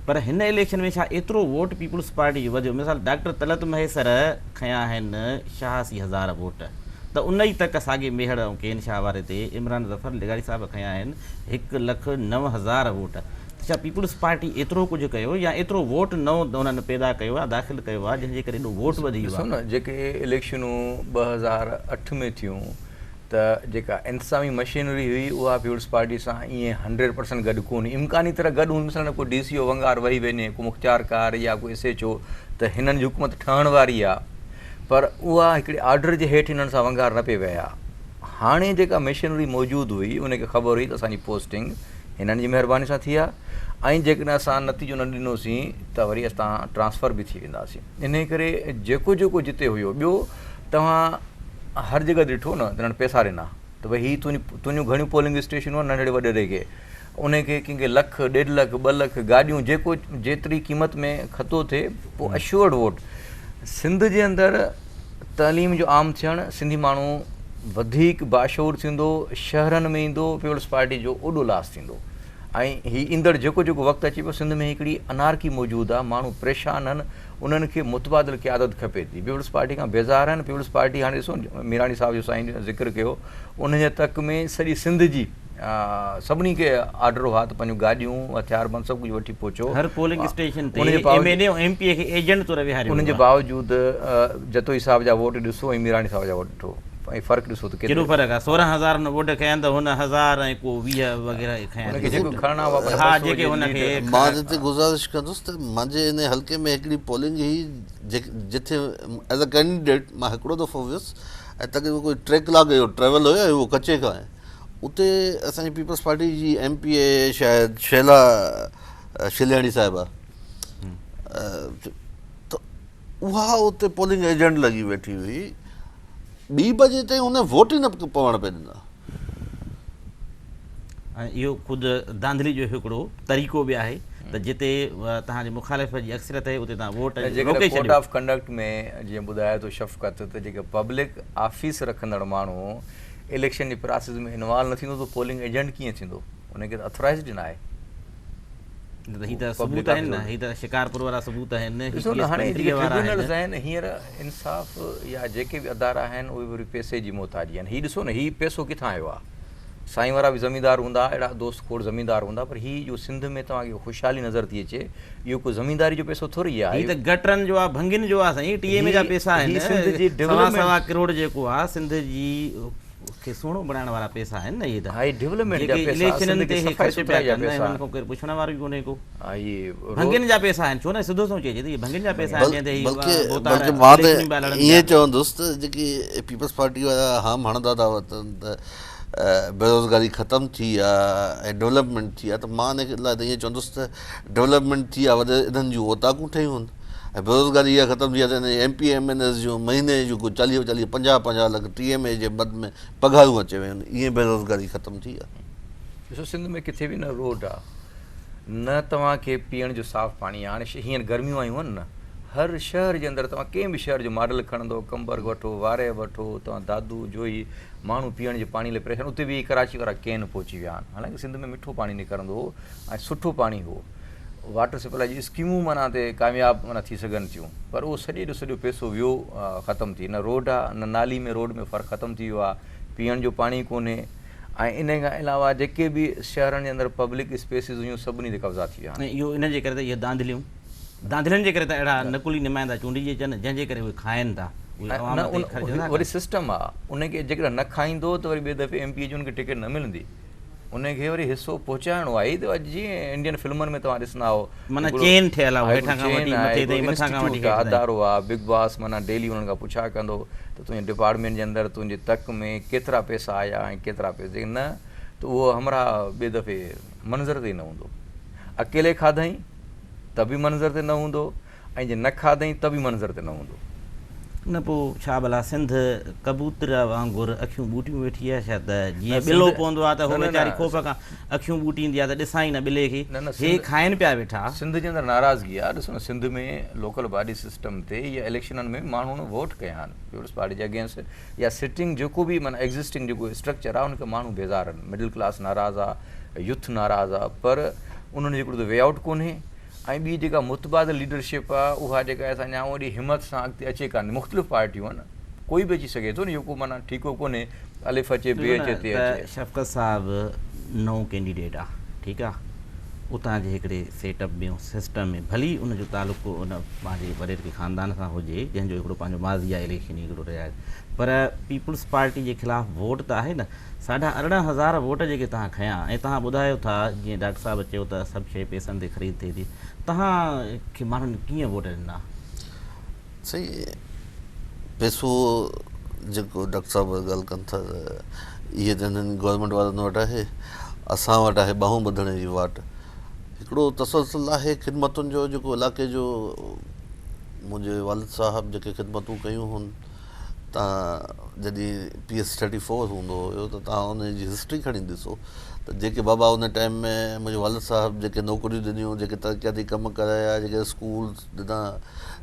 Speaker 1: پر هن اليڪشن ۾ ڇا ايترو ووٽ پيپلز پارٽي جو وڌيو مثال ڊاڪٽر طلعت مهيسر کنيا آهن 86 هزار ووٽ ته ان ئي تڪ ساڳي ميهڙ ۽ ڪين شاهه واري تي عمران ظفر لغاري صاحب کنيا آهن 1 لک 9000 ووٽ ته ڇا پيپلز پارٽي ايترو ڪجهه ڪيو يا ايترو ووٽ نئون انهن پيدا ڪيو يا داخل ڪيو آهي جنهن جي ڪري ايڏو ووٽ وڌي ويو
Speaker 2: ڏسو
Speaker 1: آهي.
Speaker 2: نه جيڪي اليڪشنون 2008 ۾ ٿيون ته جيڪا انتظامي مشينري هئي اها پيپلز پارٽي سان ائين هنڊريڊ پرسنٽ گڏ ڪونه هئي. امڪاني طرح گڏ هوندي مثلاً ڪو ڊي سي او ونگار وهي وڃي، ڪو مختيارڪار يا ڪو ايس ايڇ او ته هنن جي حڪومت ٺهڻ واري آ پر اها هڪڙي آرڊر جي هيٺ هنن سان ونگار نه پئي وهيا. هاڻي جيڪا مشينري موجود هئي ان کي خبر هئي ته اسان جي پوسٽنگ هنن جي مهرباني سان ٿي آ ۽ جيڪڏهن اسان نتيجو نه ڏنوسين ته وري اسان ٽرانسفر به ٿي وينداسين. انهي ڪري جيڪو جيڪو جتي هيو ٻيو توهان هر جڳهه تي ڏٺو نه ته انهن پئسا ڏنا ته ڀئي هي تنهنجون گهڻيون پولنگ اسٽيشنون آهن ننڍڙي وڏيري کي انهي کي ڪنهن کي لک ڏيڍ لک ٻه لک گاڏيون جيڪو جيتري قيمت ۾ کتو ٿئي پوء اشورڊ ووٽ سنڌ جي اندر تعليم جو عام ٿيڻ سنڌي ماڻهو وڌيڪ باشعور ٿيندو شهرن ۾ ايندو پيپلز پارٽي جو اوڏو لاس ٿيندو ۽ هي ايندڙ جيڪو جيڪو وقت اچي پيو سنڌ ۾ هڪڙي انارڪي موجود آهي ماڻهو پريشان آهن انهن کي متبادل قيادت کپي ٿي پيپلز پارٽي کان بيزار آهن پيپلز پارٽي هاڻي ڏسو ميراڻي صاحب جو سائين ذڪر ڪيو ان جي تڪ ۾ سڄي سنڌ جي سڀني کي آرڊر هئا ته پنهنجون گاڏيون هٿيار بند سڀ ڪجهه وٺي پهچو
Speaker 1: هر پولنگ اسٽيشن تي ايم اين اي ۽ ايم پي اي کي ايجنٽ طور ويهاريو
Speaker 2: ان جي باوجود جتوئي صاحب جا ووٽ ڏسو ۽ ميراڻي صاحب جا ووٽ ڏٺو ۽ فرق ڏسو ته
Speaker 1: ڪيڏو فرق آهي 16 هزار هن ووٽ کنيا ته هن هزار ۽ ڪو 20 وغيره کنيا
Speaker 2: هن کي جيڪو کڻڻا هئا
Speaker 1: پر ها جيڪي هن کي
Speaker 3: مان هتي گذارش ڪندس ته منهنجي ان حلقي ۾ هڪڙي پولنگ هئي جتي ايز ا ڪينڊيڊيٽ مان هڪڙو دفعو ويس ۽ تقريبن ڪوئي 3 ڪلاڪ جو ٽريول هيو ۽ اهو ڪچي کان آهي اتي اسان جي پيپلز پارٽي جي ايم پي اي شايد شيلا شلياڻي صاحبه ته اها اتي پولنگ ايجنٽ لڳي ويٺي هئي ٻي بجي تائين هن ووٽ ئي نه پوڻ پئي ڏنا.
Speaker 1: ۽ اهو خود ڌانڌلي جو هڪڙو طريقو به آهي ته جتي توهان جي مخالف جي اڪثريت آهي اتي توهان ووٽ روڪي
Speaker 2: ڇڏيو. جيڪڏهن ڪوڊ آف ڪنڊڪٽ ۾ جيئن ٻڌايو ٿو شفقت ته جيڪي پبلڪ آفيس رکندڙ ماڻهو اليڪشن جي پراسيس ۾ انوالو نه ٿيندو ته پولنگ ايجنٽ ڪيئن ٿيندو ان کي ته اٿورائزڊ ئي نه آهي.
Speaker 1: نه ته هي ته ثبوت آهن نه هي ته شڪارپور وارا ثبوت آهن هي
Speaker 2: ڏسو نه هاڻي جيڪي ٽربيونلز آهن هينئر انصاف يا جيڪي به ادارا آهن اهي وري پئسي جي محتاجي آهن هي ڏسو نه هي پئسو ڪٿان آيو آهي سائين وارا به زميندار هوندا اهڙا دوست کوڙ زميندار هوندا پر هي جو سنڌ ۾ توهان کي خوشحالي نظر ٿي اچي اهو ڪو زمينداري جو پئسو ٿوري آهي
Speaker 1: هي ته گٽرن جو آهي ڀنگين جو آهي سائين ٽي ايم اي جا پئسا آهن
Speaker 2: سنڌ جي
Speaker 1: سوا سوا ڪروڙ جيڪو آهي سنڌ جي کي سهڻو بڻائڻ وارا پئسا آهن نه اهي ته
Speaker 2: هاء ڊولپمينٽ جا
Speaker 1: جيڪي
Speaker 2: پئسا
Speaker 1: اليڪشنن
Speaker 2: سنڌ
Speaker 1: تي
Speaker 2: کي
Speaker 1: هي
Speaker 2: صفائي
Speaker 1: خرچ پيا
Speaker 2: سٿرائي جا
Speaker 1: ڪن ۽
Speaker 2: پئسا
Speaker 1: انهن کان ڪير پڇڻ وارو ئي ڪونهي ڪو
Speaker 2: ها هي
Speaker 1: ڀنگين جا پئسا آهن ڇو نه سڌو سنئون چئجي ته اهي ڀنگين جا پئسا آهن جنهن تي هي
Speaker 3: بلڪه
Speaker 1: ڀوتار
Speaker 3: بلڪه مان ته
Speaker 1: اليڪشنون پيا لڙن
Speaker 3: ائين
Speaker 1: پيا
Speaker 3: چوندس ته جيڪي پيپلز پارٽي وارا هام هڻندا ٿا وتن ته بيروزگاري ختم ٿي آ ۽ ڊولپمينٽ ٿي آ ته مان ان لاء ته ائين چوندس ته ڊولپمينٽ ٿي آ وري انهن جون اوطاقون ٺهيون آهن ۽ بيروزگاري اها ختم ٿي آ ته M P M N S جون مهيني جون ڪو چاليهه چاليهه پنجاهه پنجاهه لک ٽي ايم اي جي مد ۾ پگهارون اچي ويون آهن ائين بيروزگاري ختم ٿي آ.
Speaker 2: ڏسو سنڌ ۾ ڪٿي به نه روڊ آ نه توهان کي پيئڻ جو صاف پاڻي آ هاڻي هينئر گرميون آيون آهن نه هر شهر جي اندر توهان ڪنهن به شهر جو ماڊل کڻندو قمبر وٺو وارهه وٺو توهان دادو جوهي ماڻهو پيئڻ جي پاڻي لاء پريشان اتي به ڪراچي وارا ڪين پهچي ويا آهن حالانڪه سنڌ ۾ مٺو پاڻي نڪرندو هو ۽ سٺو پاڻي هو واٽر سپلاء جون اسڪيمون معنيٰ تي ڪامياب معنيٰ ٿي سگهن ٿيون پر اهو سڄي جو سڄو پئسو ويو ختم ٿي نه روڊ آ نه نالي ۾ روڊ ۾ فرق ختم ٿي ويو آ پيئڻ جو پاڻي ڪونهي ۽ ان کان علاوه جيڪي به شهرن جي اندر پبلڪ اسپيسز هيون سڀني تي قبضا ٿي ويا آهن.
Speaker 1: ۽ اهو ان جي ڪري ته اهي دانڌليون دانڌلين جي ڪري ته اهڙا نقلي نمائندا چونڊجي اچن جنهن جي ڪري اهي کائن ٿا اهي عوام تي خرچ نٿا ڪن.
Speaker 2: وري سسٽم آ ان کي جيڪڏهن نه کائيندو ته وري ٻئي دفعي ايم پي اي جي ان کي ٽڪيٽ نه ملندي. ان کي وري حصو پهچائڻو آهي هي ته اڄ جيئن انڊين فلمن ۾ توهان ڏسندا آهو
Speaker 1: معنيٰ چين ٺهيل آهي هيٺان کان وٺي مٿي تائين مٿان کان وٺي هيٺ تائين
Speaker 2: ادارو آهي بگ باس معنيٰ ڊيلي انهن کان پڇا ڪندو ته تنهنجي ڊپارٽمينٽ جي اندر تنهنجي تڪ ۾ ڪيترا پئسا آيا ۽ ڪيترا پئسا جيڪڏهن نه ته اهو همراهه ٻئي دفعي منظر تي ئي نه هوندو اڪيلي کاڌائين ته به منظر تي نه هوندو ۽ جي نه کاڌئين ته به منظر تي نه هوندو.
Speaker 1: نه پوء ڇا ڀلا سنڌ ڪبوتر وانگر اکيون ٻوٽيون ويٺي آهي ڇا ته جيئن ٻلو پوندو آهي ته هو ويچاري خوف کان اکيون ٻوٽيندي آهي ته ڏسان ئي نه ٻلي کي هي کائن پيا ويٺا.
Speaker 2: سنڌ جي اندر ناراضگي آهي ڏسو نه سنڌ ۾ لوڪل باڊي سسٽم تي يا اليڪشنن ۾ ماڻهن ووٽ ڪيا آهن پيپلز پارٽي جي اگينسٽ يا سٽنگ جيڪو به معنيٰ ايگزسٽنگ جيڪو اسٽرڪچر آهي ان کي ماڻهو بيزار آهن مڊل ڪلاس ناراض آهي يوٿ ناراض آهي پر انهن جو هڪڙو ته وي آئوٽ ڪونهي ۽ ٻي جيڪا متبادل ليڊرشپ آ اها جيڪا آهي سا اڃا اوڏي همت سان اڳتي اچي ڪانه ٿي مختلف پارٽيون آهن ڪوئي به اچي سگهي ٿو نه اهو ڪو معنيٰ ٺيڪو ڪونهي الف اچي بي اچي تي اچي.
Speaker 1: ته شفقت صاحب نئون ڪينڊيڊيٽ آ ٺيڪ آ اتان جي هڪڙي سيٽ اپ ۾ سسٽم ۾ ڀلي ان جو تعلق ان پنهنجي وڏيرڪي خاندان سان هجي جنهن جو هڪڙو پنهنجو ماضي آهي اليڪشني هڪڙو رهيا آهي پر پيپلز پارٽي جي خلاف ووٽ ته آهي نه ساڍا 18 هزار ووٽ جيڪي توهان کنيا ۽ توهان ٻڌايو ٿا جيئن ڊاڪٽر صاحب چيو ته سڀ شيء پئسن تي خريد ٿئي ٿي توهان کي ماڻهن ڪيئن ووٽ ڏنا؟
Speaker 3: سائين پئسو جيڪو ڊاڪٽر صاحب ڳالهه ڪن ٿا ته اهي ته هنن گورنمينٽ وارن وٽ آهي اسان وٽ آهي ٻانهون ٻڌڻ جي واٽ هڪڙو تسلسل آهي خدمتن جو جيڪو علاقي جو منهنجي والد صاحب جيڪي خدمتون ڪيون هن تان جڏهن پي ايس ٿرٽي فور هوندو هيو ته تان ان جي هسٽري کڻي ڏسو ته جيڪي بابا ان ٽائيم ۾ منهنجي والد صاحب جيڪي نوڪريون ڏنيون جيڪي ترقياتي ڪم ڪرايا جيڪي اسڪولس ڏنا،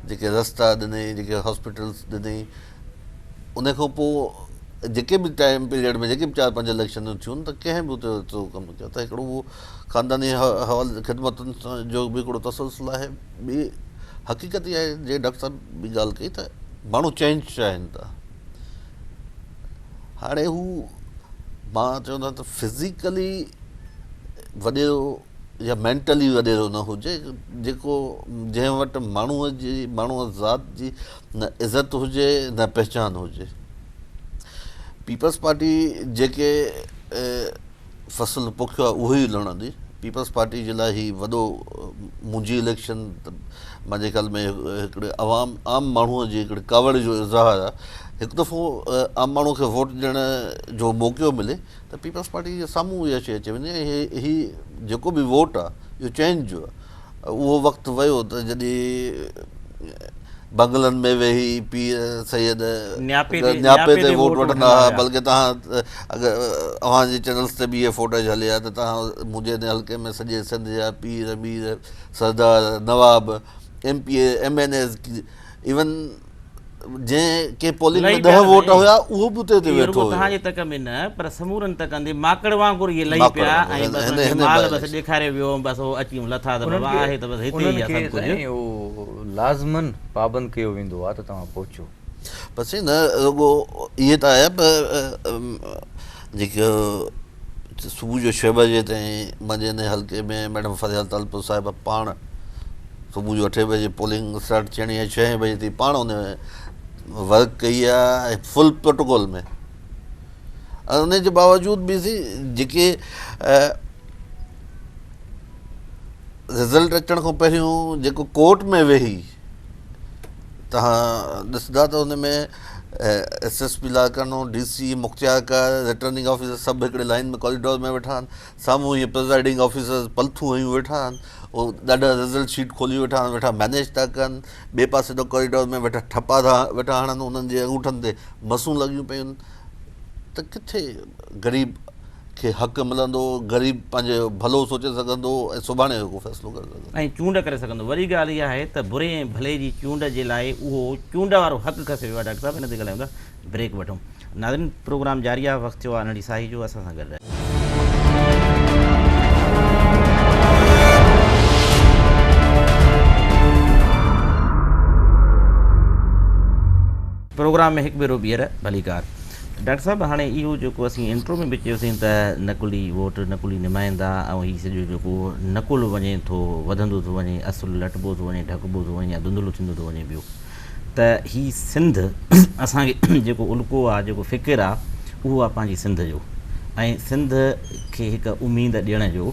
Speaker 3: جيڪي رستا ڏنئي، جيڪي هاسپيٽلس ڏنئي، ان کان پوء جيڪي به ٽائيم پيريڊ ۾ جيڪي به چار پنج اليڪشنون ٿيون ته ڪنهن به اتي ايترو ڪم نه ڪيو ته هڪڙو اهو خانداني حوالي خدمتن جو به هڪڙو تسلسل آهي ٻي حقيقت اها آهي جي ڊاڪٽر صاحب به ڳالهه ڪئي ته ماڻهو چينج چاهين ٿا هاڻي هو مان چوندو آهيان ته فزيڪلي وڏيرو يا مينٽلي وڏيرو نه هجي جيڪو جنهن وٽ ماڻهوء جي ماڻهوء ذات جي نه عزت هجي نه پهچان هجي. پيپلز پارٽي جيڪي فصل پوکيو آهي اهو ئي لڻندي. پيپلز پارٽي جي لاء هي وڏو منهنجي اليڪشن ته منهنجي خيال ۾ هڪڙي عوام عام ماڻهوء جي هڪڙي ڪاوڙ جو اظهار آهي. هڪ دفعو عام ماڻهوء کي ووٽ ڏيڻ جو موقعو ملي ته پيپلز پارٽي جي سامهون اها شيء اچي ويندي ۽ هي جيڪو به ووٽ آهي اهو چينج جو آهي اهو وقت ويو ته جڏهن بنگلن ۾ ويهي پير سيد نياپي تي ووٽ وٺندا هئا بلڪه توهان اگر اوهان جي چينلز تي به اهي فوٽيج هلي ها ته توهان منهنجي هن حلقي ۾ سڄي سنڌ جا پير مير سردار nawab M P A M N As even جنهن ڪنهن پولنگ ۾ 10 ووٽ هيا اهو به اتي
Speaker 1: اتي
Speaker 3: ويٺو
Speaker 1: هيو. توهان جي تڪ ۾ نه پر سمورن تڪن تي ماڪڙ وانگر اهي لهي پيا ۽ بس انهن کي مال بس ڏيکاريو ويو ۽ بس هو اچي لٿا ته بابا آهي ته بس هتي ئي آهي سڀ ڪجهه.
Speaker 2: انهن کي اهو لازمن پابند ڪيو ويندو آهي ته توهان پهچو.
Speaker 3: بس سائين نه رڳو اهي ته آيا پر جيڪي صبح جو ڇهه بجي تائين منهنجي هن حلقي ۾ ميڊم فريال ٽالپر صاحبه پاڻ صبح جو اٺين بجي پولنگ اسٽارٽ ٿيڻي آهي ڇهين بجي تائين پاڻ ان ورڪ ڪئي آهي فل پروٽوڪول ۾ ۽ ان جي باوجود به سي جيڪي رزلٽ اچڻ کان پهريون جيڪو ڪورٽ ۾ ويهي توهان ڏسندا ته ان ۾ S S P Larkana, D C, مختيارڪار، returning officer سڀ هڪڙي لائين ۾ ڪاريڊور ۾ ويٺا آهن، سامهون اهي پرزائيڊنگ آفيسرز پلٿون هنيون ويٺا آهن، اهي ڏاڍا رزلٽ شيٽ کولي ويٺا آهن، ويٺا مئنيج ٿا ڪن، ٻئي پاسي ته ڪاريڊور ۾ ويٺا ٺپا ٿا ويٺا هڻن، انهن جي اڱوٺن تي مسون لڳيون پيون آهن ته ڪٿي غريب کي حق ملندو، غريب پنهنجو ڀلو سوچي سگهندو ۽ سڀاڻي جو ڪو فيصلو ڪري سگهندو.
Speaker 1: ۽ چونڊ ڪري سگهندو. وڏي ڳالهه اها آهي ته بري ۽ ڀلي جي چونڊ جي لاء اهو چونڊ وارو حق کسيو ويو آهي. ڊاڪٽر صاحب ان تي ڳالهايون ٿا. بريڪ وٺون. ناظرين پروگرام جاري آهي وقت ٿيو آهي ننڍي ساهي جو اسان سان گڏ رهجو. پروگرام ۾ هڪ ڀيرو ٻيهر ڀليڪار. ڊاڪٽر صاحب هاڻي اهو جيڪو اسين انٽرو ۾ به چيوسين ته نقلي ووٽ، نقلي نمائندا ۽ هي سڄو جيڪو نقل وڃي ٿو وڌندو ٿو وڃي اصل لٽبو ٿو وڃي ڍڪبو ٿو وڃي يا ڌنڌلو ٿيندو ٿو وڃي پيو ته هي سنڌ اسان کي جيڪو الڪو آ جيڪو فڪر آ اهو آ پنهنجي سنڌ جو ۽ سنڌ کي هڪ اميد ڏيڻ جو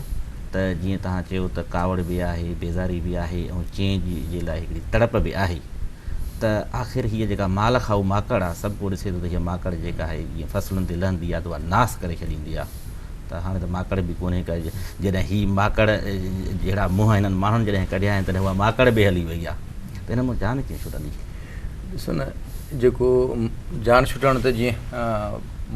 Speaker 1: ته جيئن توهان چيو ته ڪاوڙ به آهي بيزاري به آهي ۽ چينج جي لاء هڪڙي تڙپ به آهي. ته آخر هيء جيڪا مال کائو ماڪڙ آ، سڀ ڪو ڏسي ٿو ته هيء ماڪڙ جيڪا آهي جيئن فصلن تي لهندي آ ته اها ناس ڪري ڇڏيندي آ ته هاڻي ته ماڪڙ به ڪونهي ڪا جڏهن هي ماڪڙ جهڙا منهن هنن ماڻهن جڏهن ڪڍيا آهن تڏهن اها ماڪڙ به هلي وئي آ ته هن مان جان ڪيئن ڇٽندي؟
Speaker 2: ڏسو نه جيڪو جان ڇٽڻ ته جيئن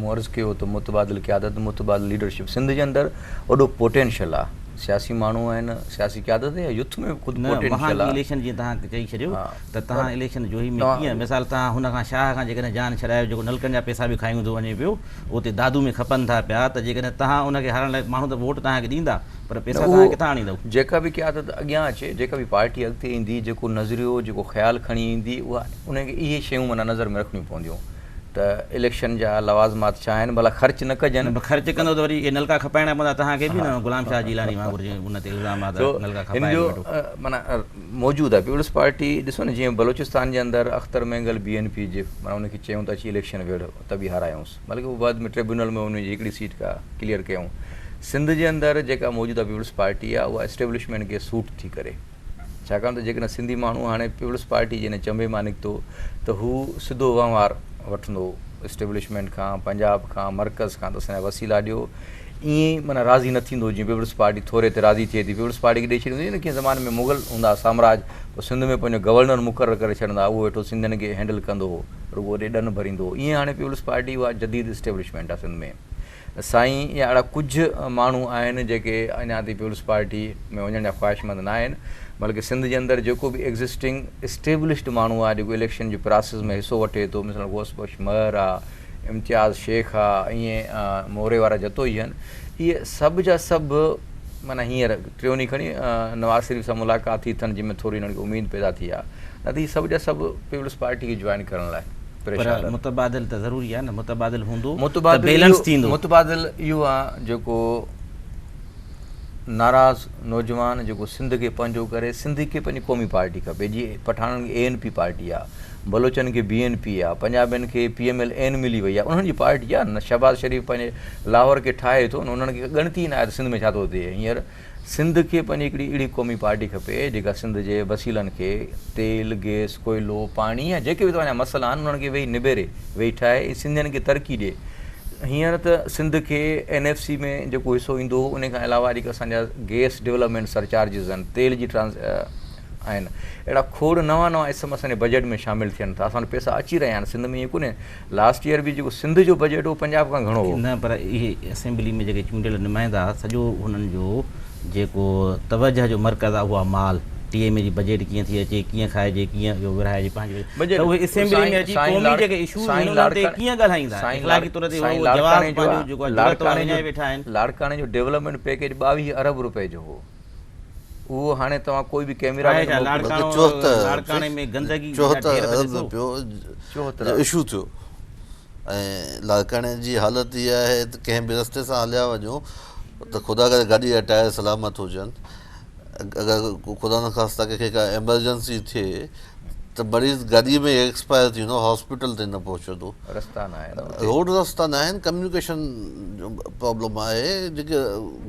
Speaker 2: مون عرض ڪيو ته متبادل قيادت متبادل ليڊرشپ سنڌ جي اندر وڏو پوٽينشل آ سياسي ماڻهو آهن سياسي قيادت يا يوٿ ۾ به خود
Speaker 1: نه
Speaker 2: پوٽينشل
Speaker 1: وهان جي
Speaker 2: آ
Speaker 1: اليڪشن جيئن توهان چئي ڇڏيو
Speaker 2: ها
Speaker 1: ته
Speaker 2: پر
Speaker 1: توهان اليڪشن جوهي ۾
Speaker 2: توهان
Speaker 1: ڪيئن مثال توهان هن کان شاهه کان جيڪڏهن جان ڇڏايو جيڪو نلڪن جا پئسا به کائيون ٿو وڃي پيو اتي دادو ۾ کپن ٿا پيا ته جيڪڏهن توهان ان کي هارائڻ لاء ماڻهو ته ووٽ توهان کي ڏيندا پر
Speaker 2: نه
Speaker 1: پئسا
Speaker 2: اهو
Speaker 1: توهان ڪٿان آڻيندؤ.
Speaker 2: جيڪا به قيادت اڳيان اچي جيڪا به پارٽي اڳتي ايندي جيڪو نظريو جيڪو خيال کڻي ايندي اها ان کي اهي شيون معنيٰ نظر ۾ رکڻيون پونديون. ته اليڪشن جا لوازمات ڇا آهن ڀلا خرچ نه ڪجن.
Speaker 1: نه خرچ ڪندو ته وري اهي نلڪا کپائڻا پوندا توهان کي به نه غلام شاهه جيلاني وانگر جيئن ان تي الزام آ ته نلڪا
Speaker 2: هن
Speaker 1: کپائي
Speaker 2: جو
Speaker 1: ويٺو.
Speaker 2: معنيٰ موجود آهي پيپلز پارٽي ڏسو نه جيئن بلوچستان جي اندر Akhtar Mengal B N P جي معنيٰ ان کي چيائون ته اچي اليڪشن ويڙهه ته به هارايائونس بلڪه پوء بعد ۾ ٽريبيونل ۾ ان جي هڪڙي سيٽ ڪا ڪليئر ڪيائون سنڌ جي اندر جيڪا موجوده پيپلز پارٽي آهي اها اسٽيبلشمينٽ کي سوٽ ٿي ڪري. ڇاڪاڻ ته جيڪڏهن سنڌي ماڻهو هاڻي پيپلز پارٽي جي ان چنبي مان نڪتو ته هو سڌو وهنوار وٺندو اسٽيبلشمينٽ کان، پنجاب کان، مرڪز کان ته اسان جا وسيلا ڏيو، ائين ئي معنيٰ راضي نه ٿيندو جيئن پيپلز پارٽي ٿوري تي راضي ٿئي ٿي. پيپلز پارٽي کي ڏئي ڇڏيندو جيئن ڪنهن زماني ۾ مغل هوندا ها سامراج پوء سنڌ ۾ پنهنجو گورنر مقرر ڪري ڇڏندا ها اهو ويٺو سنڌين کي هينڊل ڪندو هو رڳو هوڏي ڏن ڀريندو هو ائين هاڻي پيپلز پارٽي اها جديد اسٽيبلشمينٽ آهي سنڌ ۾. سائين يا اهڙا ڪجهه ماڻهو آهن جيڪي اڃا تائين پيپلز پارٽي ۾ وڃڻ جا خواهشمند نه آهن بلڪه سنڌ جي اندر جيڪو به ايگزسٽنگ اسٽيبلشڊ ماڻهو آهي جيڪو اليڪشن جي پراسيس ۾ حصو وٺي ٿو مثلا غوث بخش مهر آ امتياز شيخ آ ائين موري وارا جتوئي آهن اهي سڀ جا سڀ معنيٰ هينئر ٽيون ڏينهن کڻي نواز شريف سان ملاقات ٿي اٿن جنهن ۾ ٿوري هنن کي اميد پيدا ٿي آ نه ته هي سڀ جا سڀ پيپلز پارٽي کي جوائن ڪرڻ لاء
Speaker 1: پر متبادل ته ضروري آهي نه متبادل هوندو ته بيلنس ٿيندو.
Speaker 2: متبادل اهو آهي جيڪو ناراض نوجوان جيڪو سنڌ کي پنهنجو ڪري سنڌ کي پنهنجي قومي پارٽي کپي جيئن پٺاڻن کي اي اين پي پارٽي آهي بلوچن کي بي اين پي آهي پنجابين کي پي ايم ايل اين ملي وئي آهي انهن جي پارٽي آهي نه شهباز شريف پنهنجي لاهور کي ٺاهي ٿو نه انهن کي ڳڻتي ئي نه آهي ته سنڌ ۾ ڇا ٿو ٿئي هينئر سنڌ کي پنهنجي هڪڙي اهڙي قومي پارٽي کپي جيڪا سنڌ جي وسيلن کي تيل، گئس، ڪوئلو، پاڻي يا جيڪي به توهان جا مسئلا آهن انهن کي ويهي نبيري، ويهي ٺاهي ۽ سنڌين کي ترقي ڏئي. هينئر ته سنڌ کي اين ايف سي ۾ جيڪو حصو ايندو هو انهي کان علاوه جيڪي اسان جا گئس ڊولپمينٽ سرچارجز آهن، تيل جي ٽرانس آهن اهڙا کوڙ نوان نوان اسم اسان جي بجيٽ ۾ شامل ٿين ٿا اسان وٽ پئسا اچي رهيا آهن سنڌ ۾ ائين ڪونهي لاسٽ ايئر به جيڪو سنڌ جو بجيٽ هو پنجاب کان گهڻو هو.
Speaker 1: نه پر اهي اسيمبلي ۾ جيڪي چونڊيل نمائندا سڄو انهن جو جيڪو توجهه جو مرڪز آهي اهو آهي مال ٽي ايم اي جي بجيٽ ڪيئن ٿي اچي ڪيئن کائجي ڪيئن اهو ورهائجي پنهنجي ته اهي اسيمبلي ۾ اچي قومي جيڪي اشوز آهن انهن تي ڪيئن ڳالهائيندا اخلاقي طور تي اهو جواز پنهنجو جيڪو آهي جرئت وارو وڃائي ويٺا آهن.
Speaker 2: لاڙڪاڻي جو ڊولپمينٽ پيڪيج 22 ارب رپئي جو هو. اهو هاڻي توهان ڪوئي به ڪيميرا
Speaker 1: مين موڪليو. لاڙڪاڻي ۾ گندگي جا ڍير ته ڏسو.
Speaker 3: 74 ارب اشو ٿيو ۽ لاڙڪاڻي جي حالت اها آهي ته ڪنهن به رستي سان هليا وڃو ته خدا ڪري گاڏي جا ٽائر سلامت هجن اگر خدا نخواسته ڪنهن کي ڪا ايمرجنسي ٿئي ته مريض گاڏي ۾ ئي ايڪسپائر ٿي ويندو هاسپيٽل تائين نه پهچندو.
Speaker 2: رستا نه آهن اتي.
Speaker 3: روڊ رستا نه آهن ڪميونيڪيشن جو پرابلم آهي جيڪي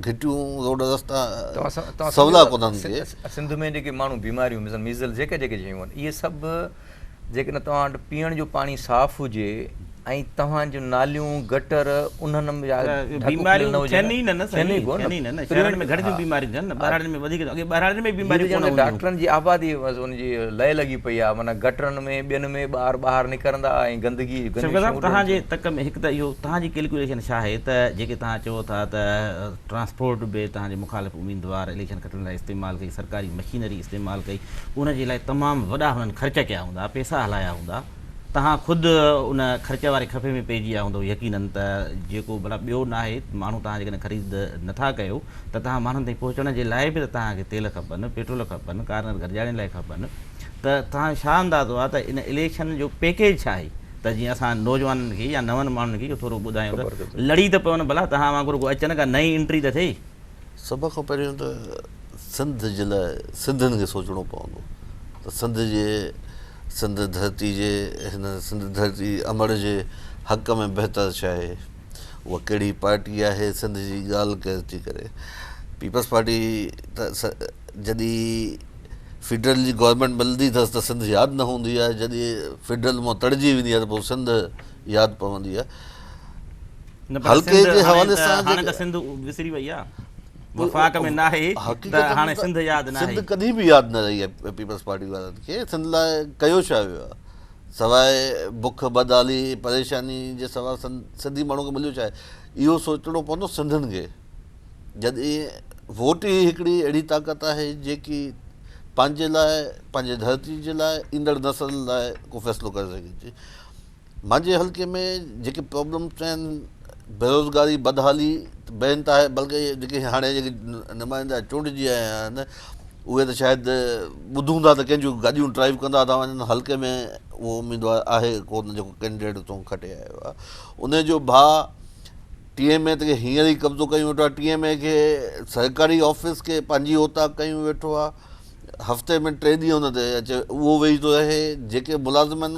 Speaker 3: گهٽيون روڊ رستا سولا ڪونهن ڪي.
Speaker 2: سنڌ ۾ جيڪي ماڻهو بيماريون مثلا ميزلز جيڪي جيڪي شيون آهن اهي سڀ جيڪڏهن توهان وٽ پيئڻ جو پاڻي صاف هجي ۽ توهان جون ناليون گٽر انهن جا ڍڪ
Speaker 1: کليل نه هجن ٿين ئي نه نه ٿين ئي ڪونه ٿين ئي نه نه شهرن ۾ گهٽ ٿيون بيماريون ٿين نه ٻهراڙين ۾ وڌيڪ اڳي ٻهراڙين ۾ بيماريون ڪونه هونديون
Speaker 2: ڊاڪٽرن جي آبادي بس ان جي لئه لڳي پئي آهي معنيٰ گٽرن ۾ ٻين ۾ ٻار ٻاهر نڪرندا ۽ گندگي
Speaker 1: شفقت صاحب توهان جي تڪ ۾ هڪ ته اهو توهان جي ڪيلڪيوليشن ڇا آهي ته جيڪي توهان چئو ٿا ته ٽرانسپورٽ به توهان جي مخالف اميدوار اليڪشن کٽڻ لاء استعمال ڪئي سرڪاري مشينري استعمال ڪئي ان جي لاء تمام وڏا هنن خرچ ڪيا هوندا پئسا هلايا هوندا توهان خود ان خرچ واري خفي ۾ پئجي ويا هوندؤ يقينن ته جيڪو ڀلا ٻيو ناهي ماڻهو توهان جيڪڏهن خريد نٿا ڪيو ته توهان ماڻهن تائين پهچڻ جي لاء به ته توهان کي تيل کپن پيٽرول کپن ڪارنر گڏجاڻين لاء کپن ته توهان جو ڇا اندازو آهي ته ان اليڪشن جو پيڪيج ڇا آهي ته جيئن اسان نوجوانن کي يا نون ماڻهن کي اهو ٿورو ٻڌايون ته لڙي ته پون ڀلا توهان وانگر ڪو اچن ڪا نئين انٽري ته ٿئي.
Speaker 3: سڀ کان پهريون ته سنڌ جي لاء سنڌين کي سوچڻو پوندو ته سنڌ جي سنڌ ڌرتي جي هن سنڌ ڌرتي امڙ جي حق ۾ بهتر ڇا آهي اها ڪهڙي پارٽي آهي سنڌ جي ڳالهه ڪير ٿي ڪري پيپلز پارٽي ته جڏهن فيڊرل جي گورنمينٽ ملندي اٿس ته سنڌ ياد نه هوندي آهي جڏهن فيڊرل مان تڙجي ويندي آهي ته پوء سنڌ ياد پوندي آهي
Speaker 1: نه پر
Speaker 3: حلقي
Speaker 1: سنڌ
Speaker 3: جي
Speaker 1: هاڻي
Speaker 3: حوالي
Speaker 1: ته
Speaker 3: سان
Speaker 1: هاڻي ته سنڌ وسري وئي آهي وفاق ۾ ناهي ته هاڻي سنڌ ياد ناهي.
Speaker 3: سنڌ ڪڏهن به ياد نه رهي آهي پيپلز پارٽي وارن کي سنڌ لاء ڪيو ڇا ويو آهي سواء بک بدحالي پريشاني جي سوا سنڌي ماڻهو کي مليو ڇا آهي اهو سوچڻو پوندو سنڌين کي جڏهن ووٽ ئي هڪڙي اهڙي طاقت آهي جيڪي پنهنجي لاء پنهنجي ڌرتي جي لاء ايندڙ نسل لاء ڪو فيصلو ڪري سگهي ٿي مانجي حلقي ۾ جيڪي پرابلمس آهن بيروزگاري بدحالي بي انتها آهي بلڪه جيڪي هاڻي جيڪي نمائندا چونڊجي آيا آهن اهي ته شايد ٻڌون ٿا ته ڪنهن جون گاڏيون ڊرائيو ڪندا ٿا وڃن حلقي ۾ اهو اميدوار آهي ڪونه جيڪو ڪينڊيڊيٽ اتان کٽي آيو آهي. ان جو ڀاء ٽي ايم اي تي هينئر ئي قبضو ڪيون ويٺو آهي. ٽي ايم اي کي سرڪاري آفيس کي پنهنجي اوطاق ڪيون ويٺو آهي. هفتي ۾ ٽي ڏينهن ان تي اچي اهو ويهي ٿو رهي. جيڪي ملازم آهن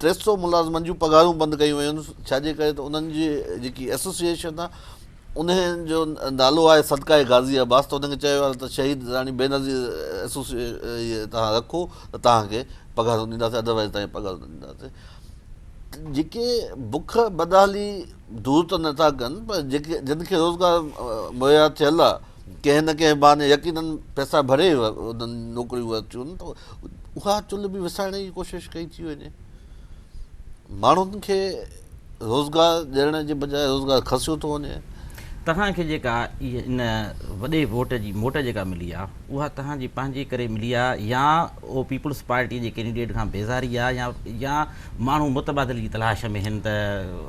Speaker 3: 300 ملازمن جون پگهارون بند ڪيون ويون آهن ڇا جي ڪري ته انهن جي جيڪي ايسوسيئيشن آهي انهن جو نالو آهي صدقه غازي عباس ته انهن کي چيو ويو آهي ته شهيد راڻي بينظير ايسوسيئيشن توهان رکو ته توهان کي پگهارون ڏينداسين ادروائز توهان کي پگهارون نه ڏينداسين. جيڪي بک بدحالي دور ته نٿا ڪن پر جيڪي جن کي روزگار مهيا ٿيل آهي ڪنهن نه ڪنهن بهاني يقينن پئسا ڀري انهن نوڪريون ورتيون ته اها چلهه به وسائڻ جي ڪوشش ڪئي ٿي وڃي. ماڻهن کي روزگار ڏيڻ جي بجاء روزگار کسيو ٿو وڃي.
Speaker 1: توهان کي جيڪا ان وڏي ووٽ جي موٽ جيڪا ملي آ اها توهان جي پنهنجي ڪري ملي آ يا اهو پيپلز پارٽي جي ڪينڊيڊيٽ کان بيزاري آ يا يا ماڻهو متبادل جي تلاش ۾ هن ته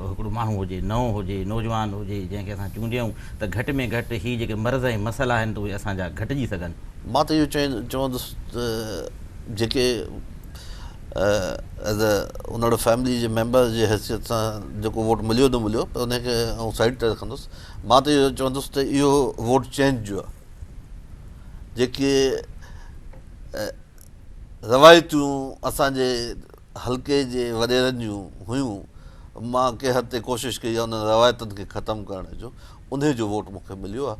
Speaker 1: هڪڙو ماڻهو هجي نئون هجي نوجوان هجي جنهن کي اسان چونڊيون ته گهٽ ۾ گهٽ هي جيڪي مرض ۽ مسئلا آهن ته اهي اسان جا گهٽجي سگهن.
Speaker 3: مان ته اهو چوندس ته جيڪي ايز اي انڙ فيملي جي ميمبر جي حيثيت سان جيڪو ووٽ مليو نه مليو پر ان کي آئون سائيڊ تي رکندس مان ته اهو چوندس ته اهو ووٽ چينج جو آهي جيڪي روايتون اسان جي حلقي جي وڏيرن جون هيون مان ڪنهن حد تائين ڪوشش ڪئي آهي انهن روايتن کي ختم ڪرڻ جو انهي جو ووٽ مون کي مليو آهي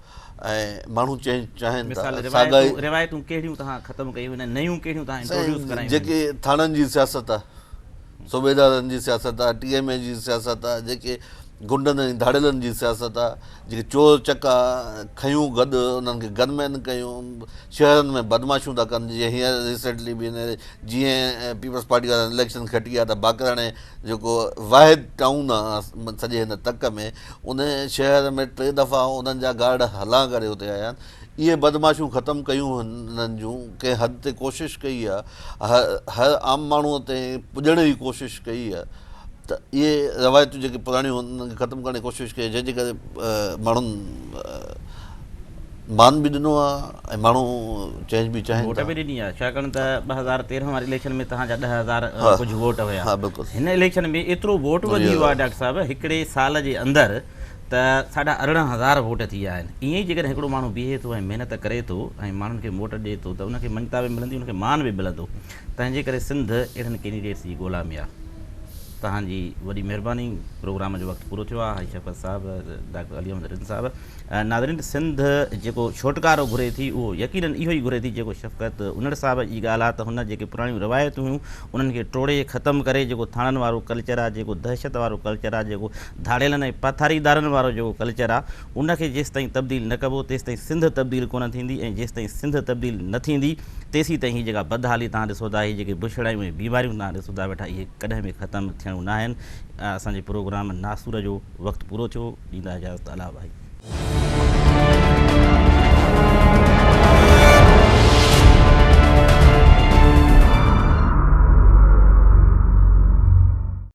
Speaker 3: ۽ ماڻهو چينج چاهين ٿا.
Speaker 1: مثال روايتون روايتون ڪهڙيون توهان ختم ڪيون آهن ۽ نيون ڪهڙيون توهان انٽروڊيوس ڪرايون آهن؟
Speaker 3: جيڪي ٿاڻن جي سياست آهي، صوبيدارن جي سياست آهي، ٽي ايم اي جي سياست آهي، جيڪي غنڊن ۽ ڌاڙيلن جي سياست آهي، جيڪي چور چڪا کنيون گڏ انهن کي گن مين ڪيون، شهرن ۾ بدمعاشيون ٿا ڪن جيئن هينئر ريسينٽلي به هينئر جيئن پيپلز پارٽي وارن اليڪشن کٽي آهي ته باقراڻي جيڪو واحد ٽائون آ سڄي هن تڪ ۾ ان شهر ۾ ٽي دفعا انهن جا گارڊ هلان ڪري اتي آيا آهن اهي بدمعاشيون ختم ڪيون هنن جون ڪنهن حد تي ڪوشش ڪئي آ هر عام ماڻهو تائين پڄڻ جي ڪوشش ڪئي آ ته اهي روايتون جيڪي پراڻيون هن انهن کي ختم ڪرڻ جي ڪوشش ڪئي جنهن جي ڪري ماڻهن مان به ڏنو آ ۽ ماڻهو چينج به چاهين
Speaker 1: ٿا. ووٽ به ڏني آ ڇاڪاڻ ته 2013 واري اليڪشن ۾ توهان جا 10,000 ڪجهه ووٽ هيا هن اليڪشن ۾ ايترو ووٽ وڌي ويو آ ڊاڪٽر صاحب هڪڙي سال جي اندر ته ساڍا 18,000 ووٽ ٿي ويا آهن ائين ئي جيڪڏهن هڪڙو ماڻهو بيهي ٿو ۽ محنت ڪري ٿو ۽ ماڻهن کي موٽ ڏئي ٿو ته ان کي مڃتا به ملندي ان کي مان به ملندو تنهن جي ڪري سنڌ اهڙن ڪينڊيڊيٽس جي ڳولا ۾ آ. توهان جي وڏي مهرباني پروگرام جو وقت پورو ٿيو آ حاجي شفقت صاحب ڊاڪٽر علي احمد رند صاحب ناظرين سنڌ جيڪو ڇوٽڪارو گهري ٿي اهو يقينن اهو ئي گهري ٿي جيڪو شفقت انڙ صاحب جي ڳالهه آ ته هن جيڪي پراڻيون روايتون هيون انهن کي ٽوڙي ختم ڪري جيڪو ٿاڻن وارو ڪلچر آ جيڪو دهشت وارو ڪلچر آ جيڪو ڌاڙيلن ۽ پاٿاريدارن وارو جيڪو ڪلچر آ ان کي جيستائين تبديل نه ڪبو تيستائين سنڌ تبديل ڪونه ٿيندي ۽ جيستائين سنڌ تبديل نه ٿيندي تيسين تائين هي جيڪا بدحالي توهان ڏسو ٿا، هي جيڪي بڇڙايون ۽ بيماريون توهان ڏسو ٿا ويٺا، اهي ڪڏهن به ختم ٿيڻون ناهن. اسان جي پروگرام ناسور جو وقت پورو ٿيو. ڏيندا اجازت الله ڀائي.